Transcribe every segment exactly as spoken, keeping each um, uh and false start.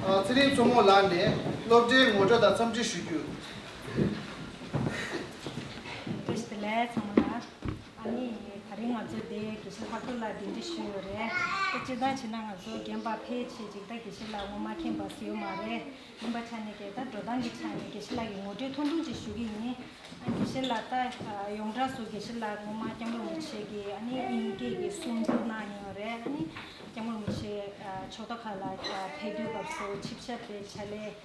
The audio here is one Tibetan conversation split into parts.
ཚེ་རིང་མཚོ་མོ་ལགས་ནས་སློབ་གྲྭའི་ངོ་སྤྲོད་དང་འཚམས་འདྲི་ཞུ་རྒྱུ། བཀྲ་ཤིས་བདེ་ལེགས་ཚང་མ་ལ། ཨ་ནི་ད་རིང་ང་ཚོ་འདི་དགེ་བཤེས་ལྷག་རྡོར་ལགས་གདན་འདྲེན་ཞུས་ཡོད་རེད། ད་སྤྱིར་བཏང་བྱས་ན་ང་ཚོ་རྒན་པ་ཕལ་ཆེར་ཅིག་ད་དགེ་བཤེས་ལགས་ངོ་མ་མཁྱེན་པ་ཟེར་ཡོད་མ་རེད། ཡིན་པ་ཆ་ནས་ཀྱི་ད་འགྲོ་སྟངས་ཀྱི་ཆ་ནས་དགེ་བཤེས་ལགས་ཀྱི་ངོ་སྤྲོད་ཐུང་ཐུང་ཅིག་ཞུ་གི་ཡིན། ཨ་དགེ་བཤེས་ལགས་ད་ཡོངས་གྲགས་སུ་དགེ་བཤེས་ལགས་ངོ་མ་སྐྱབས་མགོན་རིན་པོ་ཆེ་གི་ཨ་ནི་དབྱིན་སྐད་ཀྱི་གསུང་བསྒྱུར་གནང་ཡོད་རེད། ཨ་ནི་སྐྱབས་མགོན་རིན་པོ་ཆེ་ཕྱོགས་མཐའ་ཁག་ལ་ཕེབས་དུས་སྐབས་སུ་ཆིབས་ཞབས་པའི་ཕྱག་ལས་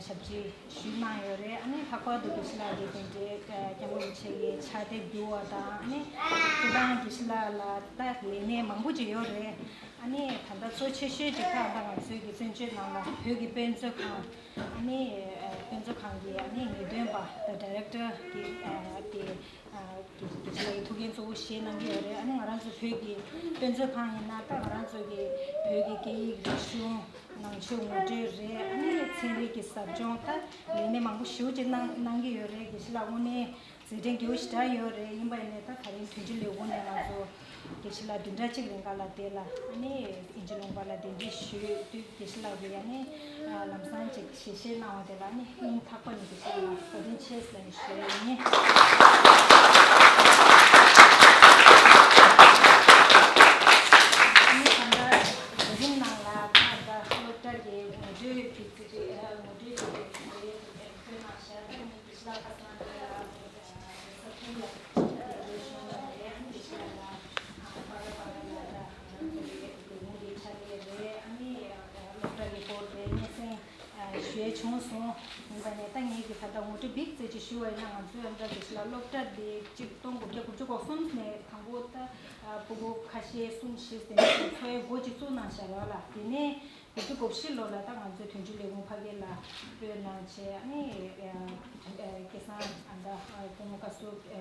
ཞབས་ཕྱི་ཞུས་གནང་ཡོད་རེད། ཨ་ནི་ལྷག་པར་དུ་དགེ་བཤེས་ལགས་ཀྱིས་དེ་འདྲའི་སྐྱབས་མགོན་རིན་པོ་ཆེ་གི་ཕྱག་དེབ་བསྒྱུར་བ་དང་། ཨ་ནི་སྤྱིར་བཏང་དགེ་བཤེས་ལགས་ལ་ད་ལས་གནས་མང་པོ་ཅིག་ཡོད་རེད། ཨ་ནི་ད་ལྟ་གཙོ་ཆེ་ཤོས་ཅིག་ད་ལྟ་ང་ཚོའི་གི་བཙན་བྱོལ་ནང་ལ་བོད་ཀྱི་དཔེ་མཛོད་ཁང་། ཨ་ནི་དཔེ་མཛོད་ཁང་གི་ཨ་ནི་ངེས་སྟོན་པ་ད་ཌའི་རེག་ཊར་གི་དེ་དགེ་བཤེས་ལགས་ཀྱི་ཐུགས་འགན་གཙོ་བོ་བཞེས་གནང་གི་ཡོད་རེད། ཨ་ནི་ང་རང་ཚོ་བོད་ཀྱི་དཔེ་མཛོད་ཁང་ཡིན་ན་ད་ང་རང་ཚོ་གི་བོད་ཀྱི་སྐད་ཡིག་རིག་གཞུང་ནང་ཆོས་ངོ་སྤྲོད་རེད། ཨ་ནི་ཚན་རིག་གི་ཟབ་སྦྱོང་ད་ལས་གནས་མང་པོ་ཞེ་པོ་ཅིག་གནང་གནང་གི་ཡོད་རེད། དགེ་བཤེས་ལགས་དངོས་གནས་མཛད་འཕྲིན་རྒྱས་པོ་ཞེ་དྲག་ཡོད་རེད། ཡིན་པ་ཡིན་ནའི་ད་ད་རིང་དོན་གཅོད་ལས་ཁུངས་ནས་ང་ཚོ་དགེ་བཤེས་ལགས་བདུན་ཕྲག་གཅིག་རིང་ག་ལ་དེ་ལ་ཨ་ནི་དབྱིན་ཇི་ལུང་པ་ལ་གདན་འདྲེན་ཞུས་དུས་དགེ་བཤེས་ལགས་ཀྱིས་ཨ་ནི་ལམ་སང་ཅིག་ཞལ་བཞེས་གནང་བ་དེ་ལ་ཨ་ནི་སྙིང་ཐག་པ་ནས་དགེ་བཤེས་ལགས་ལ་བཀའ་དྲིན་ཆེ་ཟེར་ནས་ཞུ་ཡ་ཡིན། ཨ་ནི་ད་ལྟ་མཛད་རིམ་ནང་ལ་ད་ལྟ་སློབ་གྲྭ་གི་ངོ་སྤྲོད་ཀྱི་ཚིག་ངོ་སྤྲོད་ཀྱི་ཚིག་ངོ་སྤྲོད་གནང་ཤག་ད་ངས་དགེ་བཤེས་ལགས་ཁ་སང་དེ་ལ། ས་ཁུལ་ལ་ལས་བྱུང་བ་རེད། ཨ་ནི་དེ་ཤ་ལ་པ་ར་པ་ར་ལ་ད་ང་རང་ཚོ་ལས་ལས་ཁུངས་ཀྱི་ཕྱག་ལས་རེད། ཨ་ནི་སློབ་གྲྭ་གི་སྐོར་རེད། སྙན་སེང་ཞུ་ཡས་བྱུང་སོང་། ཡིན་པ་ནས་ད་ངེད་ཀྱིས་ད་ལྟ་ངོ་སྤྲོད་བིག་ཙམ་ཅིག་ཞུ་བ་ཡིན་ན། ང་ཚོའི་ཨ་མྲ་དེ་ཤ་ལ་སློབ་གྲྭ་དེ་གཅིག་སྟོང་དགུ་བརྒྱ་དགུ་བཅུ་གོ་གསུམ་ནས་དང་པོ་ད་ཕྲུ་གུ་ཁ་ཤས་གསུམ་བཞི་ཟེར་ནས་འཚོ་བའི་འགོ་ཅིག་བཙུགས་གནང་བཞག་ར་ལ། དེ་ནས་དགུ་བཅུ་གོ་བཞི་ལོ་ལ་ད་ང་ཚོའི་དོན་གཅོད་ལས་ཁུངས་ཕ་གི་ལ་སྤོས་གནང་བྱས། ཨ་ནི་སྐལ་བཟང་ཨ་ད་སྐུ་ངོ་བཀའ་ཟུར་སྐལ་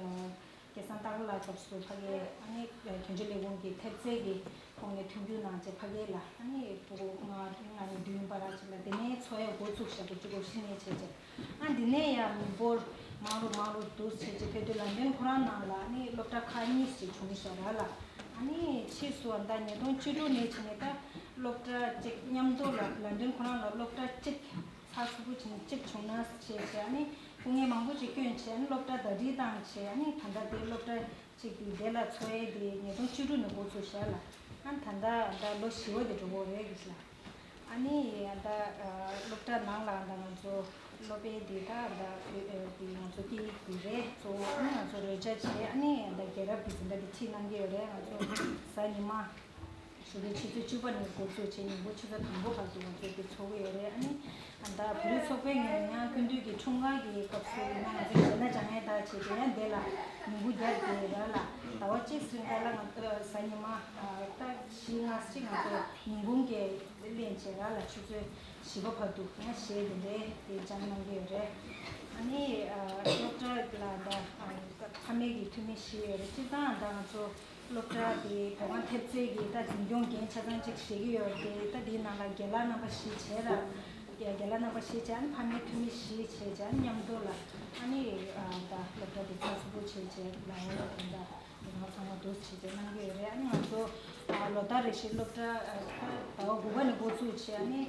བཟང་སྟག་ལྷ་སྐབས་སུ་ཕ་གི་ཨ་ནི་དོན་གཅོད་ལས་ཁུངས་ཀྱི་ཐེབས་རྩའི་གི་ཁོངས་ནས་མཐུན་འགྱུར་གནང་བྱས་ཕ་གི་ལ་ཨ་ནི་ཕྲུ་གུ་ལྔ་ལྔ་ནས་བདུན་བར་ཅིག་ལ་དེ་ནས་འཚོ་བའི་འགོ་བཙུགས་བྱས། དགུ་བཅུ་གོ་བཞི་ནས་བྱས་བྱས། ཨ་འདི་ནས་ཡང་མི་འབོར་མང་རུ་མང་རུ་འདུག་བྱས་བྱས་ཕེབས་དུས་ལན་ཌན་ཁོ་རང་ནང་ལ་ཨ་ནི་སློབ་གྲྭ་ཁག་གཉིས་ཤིག་བྱུང་བཞག་ར་ལ། ཨ་ནི་ཕྱིས་སུ་ཨ་ད་ཉིས་སྟོང་བཅུ་དྲུག་ནས་བྱས་ནས་ད་སློབ་གྲྭ་གཅིག་མཉམ་དུ་ལ་ལན་ཌན་ཁོ་རང་ལ་སློབ་གྲྭ་གཅིག་ཚགས་ཚུད་པོ་བྱས་ནས་གཅིག་བྱུང་ན་བྱས་བྱས། ཨ་ནི་སྐུ་ངལ་མང་པོ་ཅིག་བསྐྱོན་བྱས། ཨ་ནི་སློབ་གྲྭ་ཟླ་སྒྲིལ་བཏང་བྱས། ཨ་ནི་ད་ལྟ་དེ་སློབ་གྲྭ་གཅིག་གི་དེ་ལ་འཚོ་ཡས་དེ་ཉིས་སྟོང་བཅུ་དྲུག་ནས་འགོ་ཚུགས་བཞག་ལ། ཨ་ནི་ད་ལྟ་ད་ལོ་བཞི་པ་དེ་འགྲོ་གི་རེད་གི་ལ། ཨ་ནི་ད་སློབ་གྲྭ་ནང་ལ་ད་ང་ཚོ་སློབ་དཔོན་དེ་ད་ད་བོད་དེ་ང་ཚོ་སྐད་ཡིག་དེ་རེད་གཙོ་བོ། ཨ་ནི་ང་ཚོ་རོལ་ཆ་བྱས། ཨ་ནི་ད་རྒྱལ་རབས་དེ་འཛིན་གྲྭ་དེ་ཁྲིད་གནང་གི་ཡོད་རེད། ང་ཚོ་གཟའ་ཉི་མ་ཞོགས་ཀའི་ཆུ་ཚོད་བཅུ་པ་ནས་འགོ་ཚུགས་བྱས་ཉིན་གུང་ཆུ་ཚོད་དང་པོ་བར་དུ་ང་ཚོ་དེ་ཚོགས་ཀྱི་ཡོད་རེད། ཨ་ནི་ད་བོད་རིགས་ཚོགས་པའི་ངོས་ནས་ཡང་སྐུ་མདུན་གྱི་འཁྲུངས་སྐར་གྱི་སྐབས་སུ་ཡིན་ན་ང་ཚོ་གཞས་སྣ་སྦྱང་ཡས་ད་བྱས་ཏེ་ཡང་དེ་ལ་ཉིན་གུང་རྒྱབ་དེ་ར་ལ་ཟླ་བ་གཅིག་ཟིན་ག་ལ་ང་ཚོ་གཟའ་ཉི་མ་ད་བཞི་ལྔ་གཅིག་ང་ཚོ་ཉིན་གུང་གི་ལེན་བྱས་ར་ལ་ཆུ་ཚོད་བཞི་པ་བར་དུ་ཡང་གཞས་དེ་འདྲའི་དེ་སྦྱང་གནང་གི་ཡོད་རེད། ཨ་ནི་སློབ་གྲྭ་ལ་ད་ཕ་མའི་གི་འཐུས་མི་བཞི་ཡོད་རེད། སྤྱིར་བཏང་ད་ང་ཚོ་སློབ་གྲྭ་དེ་བོད་ཁང་ཐེབས་རྩའི་གི་ད་འཛིན་སྐྱོང་འགན་ཆ་ཚང་གཅིག་བཞེས་ཀྱི་ཡོད་རེད། ད་དེའི་ནང་ལ་རྒན་ལགས་རྣམ་པ་བཞི་བྱས་ར། རྒན་ལགས་རྣམ་པ་བཞི་བྱས། ཨ་ནི་ཕ་མའི་འཐུས་མི་བཞི་བྱས་བྱས། ཨ་ནི་མཉམ་དུ་ལ་ཨ་ནི་ད་སློབ་གྲྭ་དེ་ཚགས་ཚུད་པོ་བྱས་བྱས་ལ་ཡོང་ལ་དེ་འདྲ། དེ་ང་ཚང་མ་འདུག་བྱས་བྱས་གནང་གི་ཡོད་རེད། ཨ་ནི་ང་ཚོ་ལོ་ལྟར་རེ་བཞིན་སློབ་གྲྭ་ཟླ་བ་དགུ་པ་ནས་འགོ་ཚུགས་བྱས། ཨ་ནི་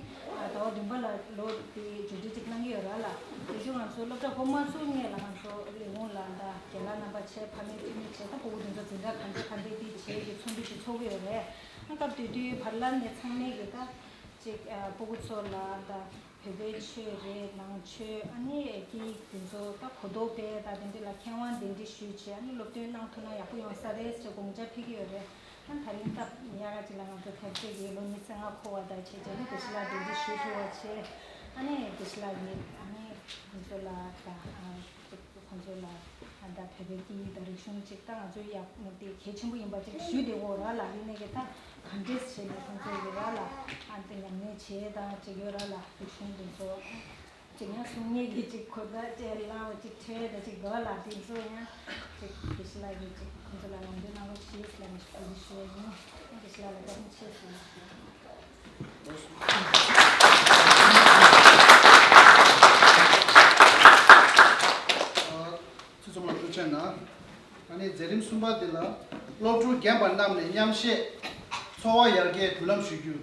ཟླ་བ་བདུན་པ་ལ་ལོ་དེ་མཇུག་སྒྲིལ་ཅིག་གནང་གི་ཡོད་ར་ལ། དེ་བཞིན་ང་ཚོ་སློབ་གྲྭ་འགོ་མ་ཚུགས་སྔོན་ལ་ང་ཚོ་ལས་ཁུངས་ལ་ད་རྒན་ལགས་རྣམ་པ་བྱས། ཕ་མའི་འཐུས་མི་བྱས། ད་ཕྲུ་གུ་དེ་ཚོ་འཛིན་གྲྭ་ག་འདྲ་ག་འདྲ་དེ་བྱས་ཀྱི་ཚོགས་འདུ་ཞིག་ཚོགས་ཀྱི་ཡོད་རེད། ཨ་སྐབས་དེ་དུས་བར་ལམ་ནས་ཚང་མས་ཀྱི་ད་ཅིག་ཕྲུ་གུ་ཚོ་ལ་ད་བོད་པའི་ཆོས་རེད། ནང་ཆོས། ཨ་ནི་སྐད་ཡིག་དེ་ཚོ་ད་གོ་རྟོགས་སྤེལ་དང་དེ་འདྲ་ལ་མཁས་དབང་གདན་འདྲེན་ཞུས་བྱས། ཨ་ནི་སློབ་སྟོན་གནང་ཐུབ་ན་ཡག་པོ་ཡོང་ས་རེད་ཅེས་དགོངས་འཆར་ཕེབས་ཀྱི་ཡོད་རེད། ཨ་ད་རིང་སྟབས་ཡག་ག་ཅིག་ལ་ང་ཚོ་ཐབས་ཤེས་ཀྱིས་ལོ་ཉི་ཤུ་རྩ་ལྔ་འཁོར་བ་དང་བྱས་བྱས་ནས་དགེ་བཤེས་ལགས་གདན་འདྲེན་ཞུ་ཐུབ་པ་བྱས། ཨ་ནི་དགེ་བཤེས་ལགས་ཀྱིས་ཨ་ནི་ང་ཚོ་ལ་ད་ཁོང་ཚོ་ལ་ཨ་ད་བོད་པའི་སྐད་ཡིག་དང་རིག་གཞུང་ཅིག་ད་ང་ཚོའི་ཡག་དེ་གལ་ཆེན་པོ་ཡིན་པ་ཅིག་ཞུས་བསྡད་ཡོད་ར་ལ། ཡིན་ནའི་གི་ད་ག་འདྲས་བྱས་ནས་ཁོང་ཚོའི་གི་ར་ལ་ཨ་ད་ཉམས་ལེན་བྱས་དང་ཅིག་ཡོད་ར་ལ། རིག་གཞུང་དེ་ཚོ་ཅིག་ཡང་གསུང་ཡས་ཀྱི་ཅིག་གོ་བརྡ་ཅིག་བསླབ་པ་ཅིག་འཕྲོད་ད་ཅིག་འདུག་ལ། དེ་ཚོ་ཡང་ཅིག་དགེ་བཤེས་ལགས་ཀྱིས་ཅིག་ཁོང་ཚོ་ལ་ལམ་སྟོན་གནང་རོགས་བྱེད་ཟེར་ནས་ཞུ་ཞུ་ཡ་ཡིན། དགེ་བཤེས་ལགས་ལ་བཀའ་དྲིན་ཆེ་ཞུ་ཞུ། ཚུལ་ཚང་མ་ཐུགས་རྗེ་གནང་། ཨ་ནི་མཛད་རིམ་གསུམ་པ་འདི་ལ་སློབ་ཕྲུག་རྒན་པ་རྣམས་ནས་མཉམ་བཞེས་འཚོ་བ་ཡར་རྒྱས་མདུན་ལམ་ཞུ་རྒྱུ།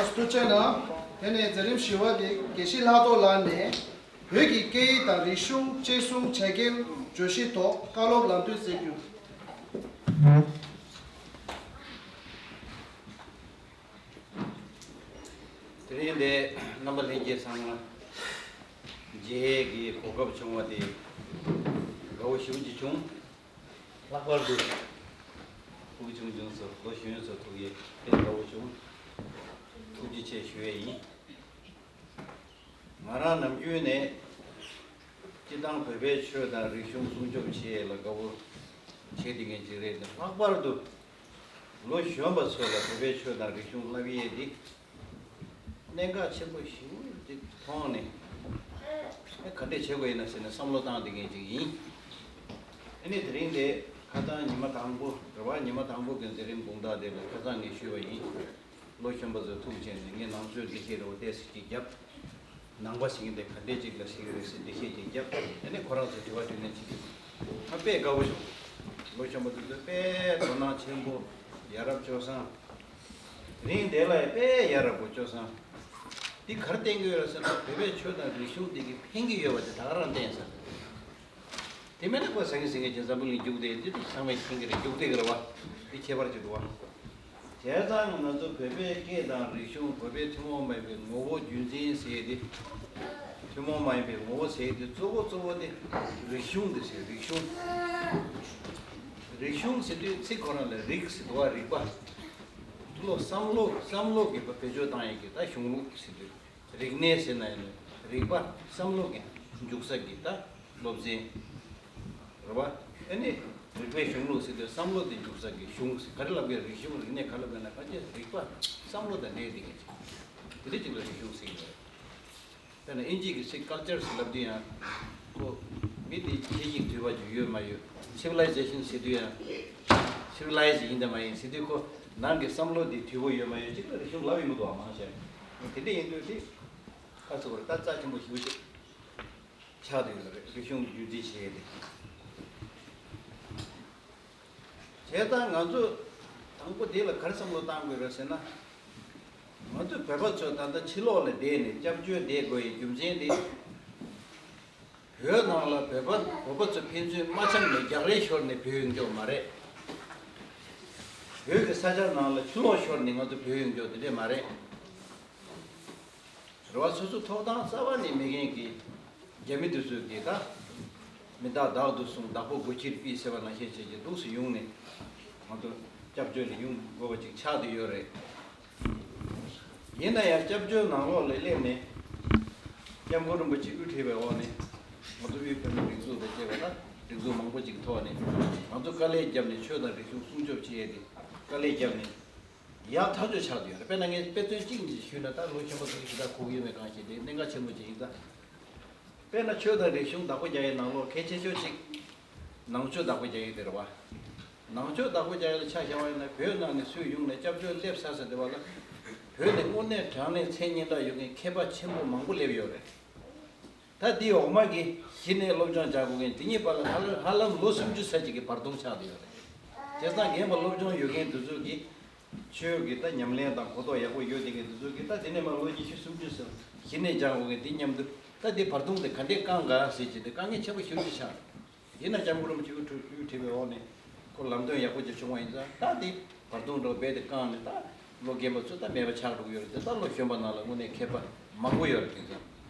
ཐུགས་རྗེ་གནང་། དེ་ནས་མཛད་རིམ་བཞི་པ་དེ་དགེ་བཤེས་ལྷག་རྡོར་ལགས་ནས་བོད་ཀྱི་སྐད་ཡིག་དང་རིག་གཞུང་། གཅེས་གསུམ་བྱ་དགའི་བརྗོད་གཞི་ཐོག་བཀའ་སློབ་ལམ་སྟོན་མཛད་རྒྱུ། དེ་རིང་འདིར་རྣམ་པ་ལྷན་རྒྱས་ཚང་མ་མཇལ་ཡས་ཀྱི་གོ་སྐབས་བྱུང་བ་དེ་དགའ་བོ་ཞེ་པོ་ཅིག་བྱུང་། ལྷག་པར་དུ་ཕུགས་ཆུང་ཆུང་ཚོ་ལོ་གཞོན་ཚོ་ཐུག་ཡས་དཔེ་དགའ་བོ་བྱུང་། ཐུགས་རྗེ་ཆེ་ཞུ་ཡས་ཡིན། ང་རང་ནམ་རྒྱུན་ནས་སྤྱིར་བཏང་བོད་པའི་ཆོས་དང་རིག་གཞུང་སྲུང་སྐྱོབ་བྱེད་ཡས་ལ་དགའ་བོ་བྱེད་བསྡད་མཁན་ཅིག་རེད། ལྷག་པར་དུ་ལོ་གཞོན་པ་ཚོ་ལ་བོད་པའི་ཆོས་དང་རིག་གཞུང་བསླབ་ཡས་འདི་གནད་འགག་ཆེན་པོ་ཞེ་པོ་ཅིག་མཐོང་ནས། ཨེ་ག་འདྲས་བྱེད་དགོས་ཡིན་ན་ཟེར་ནས་བསམ་བློ་བཏང་བསྡད་མཁན་ཅིག་ཡིན། ཨ་ནི་དེ་རིང་འདི་ཁ་སང་ཉི་མ་དང་པོ་རེད་བ། ཉི་མ་དང་པོ་གི་མཛད་རིམ་དགོང་དག་དེ་ལ་ཁ་སང་ངས་ཞུས་པ་ཡིན། ལོ་གཞོན་པ་ཚོས་ཐུགས་རྗེ་ཆེ་ནས་ངས་ནང་ཆོས་འགྲེལ་བཤད་རེ་བ་ཏོག་ཙམ་ཅིག་བརྒྱབ། ནང་པ་ཟེར་མཁན་དེ་ག་འདྲས་ཅིག་ལ་ཟེར་གྱི་རེད་ཟེར་འགྲེལ་བཤད་ཅིག་བརྒྱབ། ཨ་ནི་ཁོ་རང་ཚོས་དྲི་བ་དྲིས་ལན་ཅིག་བྱས། ང་དཔེ་དགའ་བོ་བྱུང་། ལོ་གཞོན་པ་ཚོས་དཔེ་དོ་སྣང་ཆེན་པོ། ཡ་རབས་སྤྱོད་བཟང་། དེ་རིང་འདི་ལ་ཡང་དཔེ་ཡ་རབས་པོ་སྤྱོད་བཟང་། འདི་ག་རེ་བསྟན་གྱི་ཡོད་རེད་ཟེར་ན། བོད་པའི་ཆོས་དང་རིག་གཞུང་འདི་གིས་ཕན་གྱི་ཡོད་པ་དེ་ད་ག་རང་བསྟན་ཟེར། དེ་མིན་ན་ཁོ་ཟང་ངེ་ཟིང་ངེ་བྱས་འཛམ་བུ་གླིང་རྒྱུགས་བསྡད། འདི་ཚང་མས་མཁྱེན་གྱི་རེད། རྒྱུགས་བསྡད་ཀྱི་རེད་བ། འདི་ཁྱད་པར་ཅིག་འདུག་བ། བྱས་ཙང་ང་ཚོ་བོད་པའི་སྐད་དང་རིག་གཞུང་། བོད་པའི་ཐུན་མོང་མ་ཡིན་པའི་ངོ་བོ་རྒྱུན་འཛིན་ཟེར་ཏེ། ཐུན་མོང་མ་ཡིན་པའི་ངོ་བོ་ཟེར་ཏེ་གཙོ་བོ་གཙོ་བོ་དེ་རིག་གཞུང་དེ་ཟེར། རིག་གཞུང་། རིག་གཞུང་ཟེར་དུས་ཚིག་ཁོ་རང་ལ་རིག་ཟེར་འདུག་བ། རིག་པ། བློ། བསམ་བློ། བསམ་བློ་གི་བེད་སྤྱོད་བཏང་ཡས་ཀྱི་ད་གཞུང་ལུགས་ཟེར་དུས། རིག་གནས་ཟེར་ན་ཡང་རིག་པ། བསམ་བློ་གི་འཇུག་ས་གི་ད་སློབ་ཚན་རེད་བ། ཨ་ནི་རིག་པའི་གཞུང་ལུགས་ཟེར་དུས་བསམ་བློ་དེ་འཇུག་ས་གི་གཞུང་ཟེར། ག་རེ་ལབ་དགོས། རིག་གཞུང་། རིག་གནས་ག་ལབ་དགོས་ན། ཕལ་ཆེར་རིག་པ་བསམ་བློ་དང་འབྲེལ་བསྡད་མཁན་ཅིག་དེ་འདྲ་ཅིག་ལ་རིག་གཞུང་ཟེར་གྱི་ཡོད་རེད། དཔེར་ན་དབྱིན་ཇི་གི་ཚིག་ཀལ་ཅར་ཟེར་ལབ་དུས་ཡང་ཁོ་མི་དེ་ཁྱད་གཞི་དུས་བབ་ཅིག་ཡོད་མ་ཡོད། སི་ཝི་ལའི་ཛེ་ཤན་ཟེར་དུས་ཡང་སི་ཝི་ལའི་ཛི་ཡིན་དང་མ་ཡིན་ཟེར་དུས་ཁོ་ནང་གི་བསམ་བློ་དེ་དུས་བབ་ཡོད་མ་ཡོད་ཅིག་ལ་རིག་གཞུང་ལབ་ཡོང་གི་འདུག་བ། མང་ཆེ་དེ་འདྲ་ཡིན་དུས་དེ་ཁ་ཚུགས་རེད། ད་རྩ་ཆེན་པོ་ཞེ་པོ་ཅིག་ཆགས་བསྡད་ཡོད་རེད། རིག་གཞུང་རྒྱུན་འཛིན་བྱེད་ཡས་དེ། བྱས་ཙང་ང་ཚོ་དང་པོ་དེ་ལ་ག་རེ་བསམ་བློ་བཏང་དགོས་རེད་ཟེར་ན། ང་ཚོ་བོད་པ་ཚོ་ད་ལྟ་ཕྱི་ལོགས་ལ་བསྡད་ནས་སྐྱབས་བཅོལ་བསྡད་དགོས་ཡའི་རྒྱུ་མཚན་དེ། བོད་ནང་ལ་བོད་པ། བོད་པ་ཚོ་ཕན་ཚུན་མ་འཆམ་ནས་རྒྱག་རེས་ཤོར་ནས་བུད་ཡོང་རྒྱུ་མ་རེད། བོད་ཀྱི་ས་ཆ་ནང་ལ་ཕྱི་ལོགས་ཤོར་ནས་ང་ཚོ་བུད་ཡོང་རྒྱུ་དེ་འདྲས་མ་རེད། རེད་བ། སོ་སོ་ཐོབ་ཐང་རྩ་བ་ནས་མེད་མཁན་གྱི་རྒྱ་མི་དེ་ཚོས་ཀྱིས་ད། མི་བདག་བདག་ཏུ་བཟུང་། བདག་པོ་སྒོ་ཕྱིར་ཕུད་ཟེར་བ་ནང་བཞིན་བྱས་ཀྱི་འདུག་སེ་ཡོང་ནས་ང་ཚོ་སྐྱབས་བཅོལ་ལ་ཡོང་དགོས་པ་ཅིག་ཆགས་བསྡད་ཡོད་རེད། ཡིན་ན་ཡང་སྐྱབས་བཅོལ་ནང་ལོགས་ལ་སླེབས་ནས་སྐྱབས་མགོན་རིན་པོ་ཆེ་དབུ་ཁྲིད་པའི་འོག་ནས་ང་ཚོ་དབུས་བོད་མིའི་སྒྲིག་འཛུགས་དང་བཅས་པ་ལ་སྒྲིག་འཛུགས་མང་པོ་ཅིག་ཐོག་ནས་ང་ཚོ་དཀའ་ལས་བརྒྱབ་ནས་ཆོས་དང་རིག་གཞུང་སྲུང་སྐྱོབ་བྱེད་ཡས་དེ་དཀའ་ལས་བརྒྱབ་ནས། ཡག་ཐག་ཆོད་ཆགས་བསྡད་ཡོད་རེད། དཔེར་ན་ངས་དཔེ་མཚོན་གཅིག་གཉིས་ཞུས་ན། ད་ལོ་གཞོན་པ་ཚོ་ཞེ་དྲག་གོ་གི་ཡོད་མེད་གང་ཤེས། དེ་གནད་འགག་ཆེན་པོ་ཅིག་ཡིན་ཙང་། དཔེར་ན་ཆོས་དང་རིག་གཞུང་བདག་པོ་རྒྱག་ཡའི་ནང་ལོགས་གལ་ཆེ་ཤོས་གཅིག་ནང་ཆོས་བདག་པོ་རྒྱག་ཡ་དེ་རེད་བ། ནང་ཆོས་བདག་པོ་རྒྱག་ཡ་ལ་ཆ་བཞག་པ་ཡིན་ན། བོད་ནང་ནས་སུས་ཡོང་ནས་སྐྱབས་བཅོལ་སླེབས་ཚར་ཟེར་དུས་བ་ལ། བོད་ནས་དངོས་གནས་དྲང་གནས་མཚན་སྙན་གྲགས་ཡོད་མཁན་མཁས་པ་ཆེན་པོ་མང་པོ་སླེབས་ཡོད་རེད། ད་འདིའི་འོག་མ་གི་གཞི་ནས་སློབ་སྦྱོང་རྒྱག་དགོས་མཁན་དེ་གཉིས་བར་ལ་ཧ་ལམ་ཧ་ལམ་ལོ་སུམ་ཅུ་ཙམ་ཅིག་གི་བར་སྟོང་ཆགས་བསྡད་ཡོད་རེད། བྱས་ཙང་རྒན་པ་སློབ་སྦྱོང་ཡོད་མཁན་དེ་ཚོ་གིས་ཆོས་ཀྱི་ད་ཉམས་ལེན་དང་གོ་རྟོགས་ཡག་པོ་ཡོད་བསྡད་མཁན་དེ་ཚོ་གིས་ད་དེ་ནས་མར་ལོ་ཉི་ཤུ་སུམ་ཅུ་ཙམ་གཞི་ནས་སྦྱང་དགོས་མཁན་དེ་མཉམ་དུ། ད་དེ་བར་སྟོང་དེ་ག་འདྲས་བསྐང་ག་ཟེར་བྱས་ཏེ་དཀའ་ངལ་ཆེན་པོ་ཞེ་པོ་ཅིག་ཆགས་རེད། ཡིན་ན་སྐྱབས་མགོན་རིན་པོ་ཆེ་དབུ་ཁྲིད་དབུ་ཁྲིད་པའི་འོག་ནས་ཁོ་ལམ་སྟོན་ཡག་པོ་ཅིག་བྱུང་བ་ཡིན་ཙང་། ད་དེ་བར་སྟོང་འདྲ་བོ་རྦད་དེ་བསྐངས་ནས། ད་ལོ་རྒན་པ་ཚོ་ད་མེད་པ་ཆགས་འགྲོ་གི་ཡོད་རེད་དེ། ད་ལོ་གཞོན་པ་ནང་ལ་དངོས་གནས་མཁས་པ་མང་པོ་ཡོད་རེད། དེང་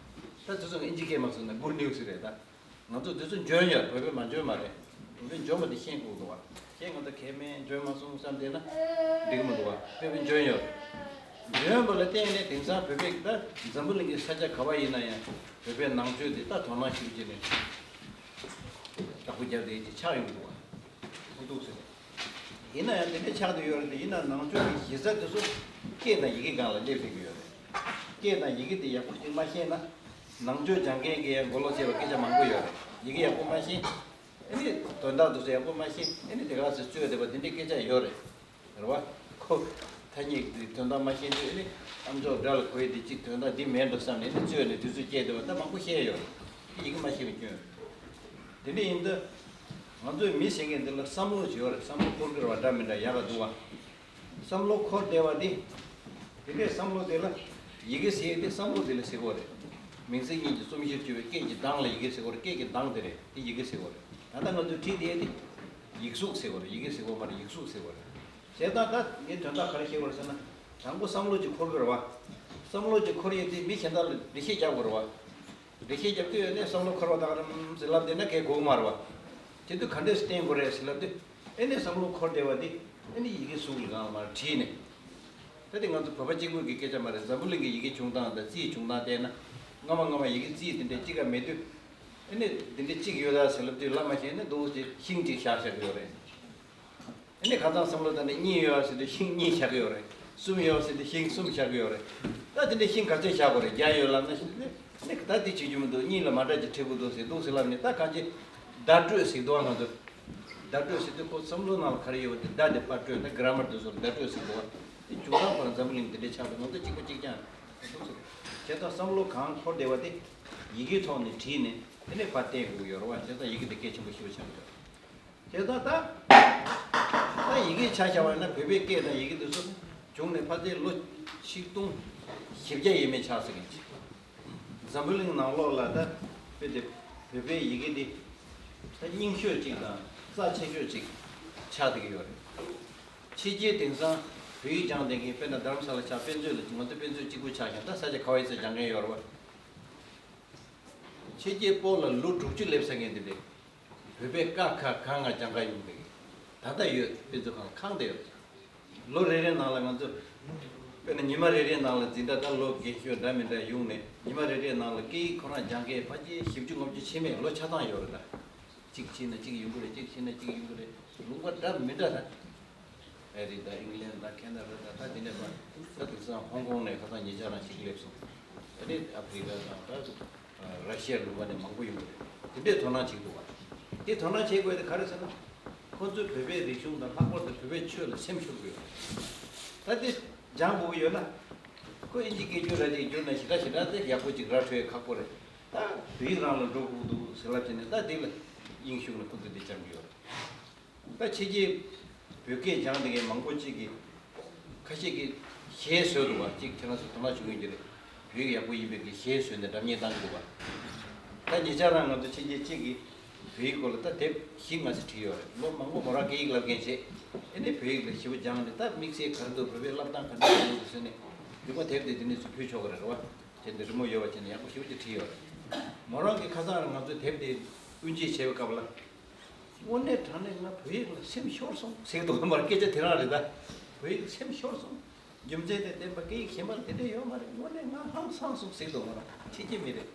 སང་ད་དེ་ཚོ་ཨིན་ཇི་སྐད་མ་སོང་ན་གུཌ་ནིའུ་སི་རེད། ད་ང་ཚོ་དེ་ཚོ་འཇོན་ཡོད། བོད་པས་མ་འཇོན་མ་རེད། བོད་པས་འཇོན་པ་དེ་ཤེས་དགོས་འདུག་བ། ཁྱེད་ང་ཚོ་མཁས་མེད། འཇོན་མ་སོང་བསམ་བསྡད་ན་འགྲིག་གི་མི་འདུག་བ། བོད་པས་འཇོན་ཡོད། འཇོན་པ་ལ་བརྟེན་ནས་དེང་སང་བོད་པས་ད་འཛམ་བུ་གླིང་གི་ས་ཆ་ག་བ་ཡིན་ན་ཡང་བོད་པའི་ནང་ཆོས་དེ་ད་དོ་སྣང་ཞེ་པོ་བྱས་ནས་བདག་པོ་རྒྱབ་བསྡད་ཅིག་ཆགས་ཡོང་གི་འདུག་བ། ཁོ་འདུག་ཟེར། ཡིན་ན་ཡང་དེ་འདྲ་ཆགས་བསྡད་ཡོད་རེད་དེ། ཡིན་ན་ནང་ཆོས་ཀྱི་གཞི་རྩ་དེ་ཚོ་སྐད་དང་ཡི་གེ་སྒང་ལ་སླེབས་བསྡད་ཀྱི་ཡོད་རེད། སྐད་དང་ཡི་གེ་དེ་ཡག་པོ་ཞིག་མ་ཤེས་ན། ནང་ཆོས་སྦྱང་མཁན་གྱི་ཡང་མགོ་ལོག་བྱས་པ་སྐད་ཆ་མང་པོ་ཡོད་རེད། ཡི་གེ་ཡག་པོ་མ་ཤེས། ཨ་ནི་དོན་དག་དེ་ཚོ་ཡག་པོ་མ་ཤེས། ཨ་ནི་དེ་ག་ཚོད་རྩོད་བསྡད་པ་དེ་འདྲའི་སྐད་ཆ་ཡོད་རེད། རེད་བ། ཁོ་ཐ་སྙད་འདི་དོན་དག་མ་ཤེས་དུས་ཨ་ནི་ཨམ་ཅོག་འདྲ་ལ་གོ་ཡས་དེ་གཅིག་དོན་དག་འདི་མེད་འགྲོ་བསམ་ནས་ཨ་ནི་རྩོད་ནས་དུས་ཚོད་སྐྱེལ་བསྡད་པ་ད་མང་པོ་བཤད་ཡོད་རེད། ཡི་གེ་མ་ཤེས་པའི་སྐྱོན་རེད། དེ་འདྲ་ཡིན་དུས་ང་ཚོའི་མི་ཟེར་མཁན་འདི་ལ་བསམ་བློ་ཅིག་ཡོད་རེད། བསམ་བློ་འཁོར་གྱི་རེད་བ། འདྲ་མི་འདྲ་ཡག་ག་འདུག་བ། བསམ་བློ་འཁོར་བསྡད་པ་འདི་ དེ་འདྲའི་བསམ་བློ་དེ་ལ་ཡི་གེ་ཟེར་ཡས་དེ་བསམ་བློ་དེ་ལ་ཟེར་གོ་རེད། མིང་ཚིག་གཉིས་ཀྱི་རྩོམ་གཞིར་གྱུར་པའི་སྐད་ཀྱི་གདངས་ལ་ཡི་གེ་ཟེར་གོ་རེད། སྐད་ཀྱི་གདངས་དེ་རེད། དེ་ཡི་གེ་ཟེར་གོ་རེད། ད་ལྟ་ང་ཚོས་བྲིས་དེ་དེ་ཡིག་གཟུགས་ཟེར་གོ་རེད། ཡི་གེ་ཟེར་གོ་མ་རེད། ཡིག་གཟུགས་ཟེར་གོ་རེད། བྱས་ཙང་ད་ངས་དོན་དག་ག་རེ་བཤད་གོ་རེད་ཟེར་ན། དང་པོ་བསམ་བློ་ཅིག་འཁོར་དགོས་རེད་བ། བསམ་བློ་ཅིག་འཁོར་ཡས་དེ་མི་གཞན་དག་ལ་འགྲེལ་བཤད་རྒྱག་དགོས་རེད་བ། འགྲེལ་བཤད་རྒྱབ་དུས་ཨ་ནི་བསམ་བློ་འཁོར་བ་དང་རིམ་ཟེར་ལབ་བསྡད་ན་གལ་དགོས་ཀྱི་མ་རེད་བ། དེ་དུས་ག་འདྲས་སེ་བསྟན་དགོས་རེད་ཟེར་ལབ་དུས་ཨ་ནི་བསམ་བློ་འཁོར་བསྡད་པ་དེ་ཨ་ནི་ཡི་གེ་གཟུགས་ལ་གང་ལ་མར་བྲིས་ནས། ད་དེ་ང་ཚོ་བོད་པ་གཅིག་པུ་གི་སྐད་ཆ་མ་རེད། འཛམ་བུ་གླིང་གི་ཡི་གེ་བྱུང་སྟངས་དང་རྩིས་བྱུང་སྟངས་བལྟས་ན། སྔ་མ་སྔ་མ་ཡི་གེ་རྩིས་དེ་འདྲས་གཅིག་ཀ་མེད་དུས། ཨ་ནི་དེ་འདྲས་གཅིག་ཡོད་ད་ཟེར་ལབ་དུས་ལབ་མ་ཤེས་ན་འདུག་སེ་ཤིང་གཅིག་བཞག་བཞག་གི་ཡོད་རེད། ཨ་ནི་ཁ་སང་བསམ་བློ་བཏང་ནས་གཉིས་ཡོད་ཟེར་དུས་ཤིང་གཉིས་བཞག་གི་ཡོད་རེད། གསུམ་ཡོད་ཟེར་དུས་ཤིང་གསུམ་བཞག་གི་ཡོད་རེད། ད་དེ་འདྲས་ཤིང་ག་ཚོད་བཞག་དགོས་རེད། བརྒྱ་ཡོད་ལབ་ན་ཤིང་དེ་ཨ་ནི་ད་དེ་བྱེད་རྒྱུ་མི་འདུག་གཉིས་ལ་མ་འདྲ་ཅིག་བྲིས་དགོས་འདུག་ཟེར་འདུག་ཟེར་ལབ་ནས། ད་གང་ཅི་བརྡ་སྤྲོད་ཟེར་འདུག་ང་ཚོ་བརྡ་སྤྲོད་ཟེར་དུས་ཁོ་བསམ་བློ་ནང་ལ་ག་རེ་ཡོད་པ་དེ་བརྡ་དེ་པར་སྤྲོད་ད་གྷ་ར་མར་དེ་ཚོར་བརྡ་སྤྲོད་ཟེར་འདུག་བ། དེ་བྱུང་སྟངས་ཁོ་རང་འཛམ་བུ་གླིང་དེ་འདྲས་ཆགས་པའི་ང་ཚོ་གཅིག་པ་གཅིག་རྐྱང་རེད་འདུག་ཟེར། བྱས་ཙང་བསམ་བློ་གང་འཁོར་བསྡད་པ་དེ་ཡི་གེའི་ཐོག་ནས་བྲིས་ནས་དེ་ནས་ཕར་བསྟན་དགོས་ཡོད་རེད་བ། བྱས་ཙང་ཡི་གེ་དེ་གལ་ཆེན་པོ་ཞེ་པོ་ཆགས་ཀྱི་ཡོད། བྱས་ཙང་ད་ད་ཡི་གེ་ཆ་བཞག་པ་ཡིན་ན་བོད་པའི་སྐད་དང་ཡི་གེ་དེ་ཚོ་བྱུང་ནས་ཕལ་ཆེར་ལོ་ཆིག་སྟོང་བཞི་བརྒྱ་ཡས་མས་ཆགས་ཟེར་མཁན་ཅིག་འཛམ་བུ་གླིང་ནང་ལོགས་ལ་ད་དཔེ་དེ་བོད་པའི་ཡི་གེ་འདི་ད་རྙིང་ཤོས་ཅིག་དང་རྩ་ཆེ་ཤོས་ཅིག་ཆགས་བསྡད་ཀྱི་ཡོད་རེད། ཕྱི་རྒྱལ་དེང་སང་བོད་ཡིག་སྦྱངས་བསྡད་མཁན་དཔེར་ན་རྡ་རམ་ས་ལ་ཆགས་དཔེ་མཛོད་ལ་ང་ཚོ་དཔེ་མཛོད་གཅིག་པུ་ཆགས་ཀྱང་ད་ས་ཆ་ག་བ་ཡིན་ས་སྦྱང་མཁན་ཡོད་རེད་བ། ཕྱི་རྒྱལ་སྤོ་ལ་ལོ་དྲུག་ཅུ་སླེབས་ས་མཁན་དེ་འདྲས། བོད་པའི་ཀ་ཁ་ག་ང་སྦྱང་ག་ཡོང་གི། ད་ལྟ་ཡོད། དཔེ་མཛོད་ཁང་ལ་ཁང་བསྡད་ཡོད། ལོ་རེ་རེའི་ནང་ལ་ང་ཚོ་དཔེར་ན་ཉི་མ་རེ་རེའི་ནང་ལ་འཛིན་གྲྭ་ད་ལོ་རྒན་ཤོས་འདྲ་མི་འདྲ་ཡོང་ནས་ཉི་མ་རེ་རེའི་ནང་ལ་སྐད་ཡིག་ཁོ་རང་སྦྱང་མཁན་ཕལ་ཆེར་བཞི་བཅུ་ལྔ་བཅུ་ཕྱིན་མེད་ལོ་ཆ་ཚང་ཡོད་རེད་ད། གཅིག་ཕྱིན་ན་གཅིག་ཡོང་གི་རེད། གཅིག་ཕྱིན་ན་གཅིག་ཡོང་གི་རེད། ལུང་པ་འདྲ་མི་འདྲ་ད། ཨ་རི་དང་ཨིང་ལན་དང་ཁེ་ན་ཌ་དང་ད་དེ་ནས་མར་ད་དེང་སང་ཧོང་ཀོང་ནས་ཁ་སང་ཉེ་ཆར་རང་ཞིག་སླེབས་སོང་། ཨ་ནི་ཨ་ཕི་རི་ཀ་དང་ད་ར་ཤི་ཡ་ལུང་པ་ནས་མང་པོ་ཡོང་གི་རེད། དེ་འདྲས་དོ་སྣང་བྱེད་དགོས་པ། དེ་དོ་སྣང་བྱེད་དགོས་དེ་ག་རེ་ཟེར་ན། ཁོ་ཚོས་བོད་པའི་རིག་གཞུང་དང་ལྷག་པར་དུ་བོད་པའི་ཆོས་ལ་སེམས་ཤོར་དགོས། ད་དེ་སྦྱང་དགོས་ཀྱི་ཡོད་ན། ཁོ་ཨིན་ཇི་སྐད་སྒྱུར་ར་ཅིག་བསྒྱུར་ན་ཞེ་དྲག་ཞེ་དྲག་དེ་ཡག་པོ་ཅིག་ར་འཕྲོད་ཁག་པོ་རེད། ད་བོད་ཡིག་རང་ལ་འགྲོ་དགོས་འདུག་ཟེར་ལབ་བྱས་ནས་ད་དེ་ལ་དབྱིངས་ཞུགས་ནས་ཁོ་ཚོས་དེ་སྦྱང་གི་ཡོད། ད་ཕྱི་རྒྱལ་བོད་སྐད་སྦྱངས་བསྡད་མཁན་མང་པོ་ཅིག་གིས་ཁ་ཤས་ཀྱིས་ཞལ་བཟོས་འདུག་བ། ཅིག་ཁྱེད་རང་ཚོ་དོ་སྣང་ཞུ་མཁན་ཅིག་རེད། བོད་ཡིག་ཡག་པོ་ཡིན་པའི་གི་ཞལ་བཟོས་ནས་སྒྲ་སྙན་བཏང་གི་འདུག་བ། ད་ཉེ་ཆར་རང་ང་ཚོ་ཕྱི་རྒྱལ་གཅིག་གིས་བོད་ཡིག་སྐོར་ལ་ད་དེབ་བཞི་ལྔ་ཙམ་བྲིས་ཡོད་རེད། ལོ་མང་པོ་མོ་རང་སྐད་ཡིག་སློབ་མཁན་བྱས། ཨ་ནི་བོད་ཡིག་ལ་ཞེ་པོ་སྦྱངས་ནས་ད་དམིགས་བསལ་ག་རེ་འདུག་བོད་པའི་སློབ་སྟངས་ག་འདྲ་ཡོད་འདུག་ཟེར་ནས་རིག་པ་དེབ་དེ་དེ་ནས་ཚུར་ཕུལ་ཆོག་གི་རེད་བ། དེ་འདྲ་རི་མོ་ཡོད་པ་བྱས་ནས་ཡག་པོ་ཞེ་པོ་ཅིག་བྲིས་ཡོད་རེད། མོ་རང་གིས་ཁ་སང་རང་ང་ཚོའི་དེབ་དེ་དབུ་འབྱེད་བྱས་པའི་སྐབས་ལ། དངོས་གནས་དྲང་གནས་ང་བོད་ཡིག་ལ་སེམས་ཤོར་སོང་ཟེར་གི་འདུག་མར་སྐད་ཆ་དེ་རང་རེད་ད། བོད་ཡིག་ལ་སེམས་ཤོར་སོང་། རྒྱུ་མཚན་དེ་བདེན་པ་སྐད་ཡིག་གཞན་པ་ལ་དེ་འདྲ་ཡོད་མ་རེད། དངོས་གནས་ང་ཧང་སངས་སོང་ཟེར་གི་འདུག་མོ་རང་ཕྱི་རྒྱལ་མི་རེད།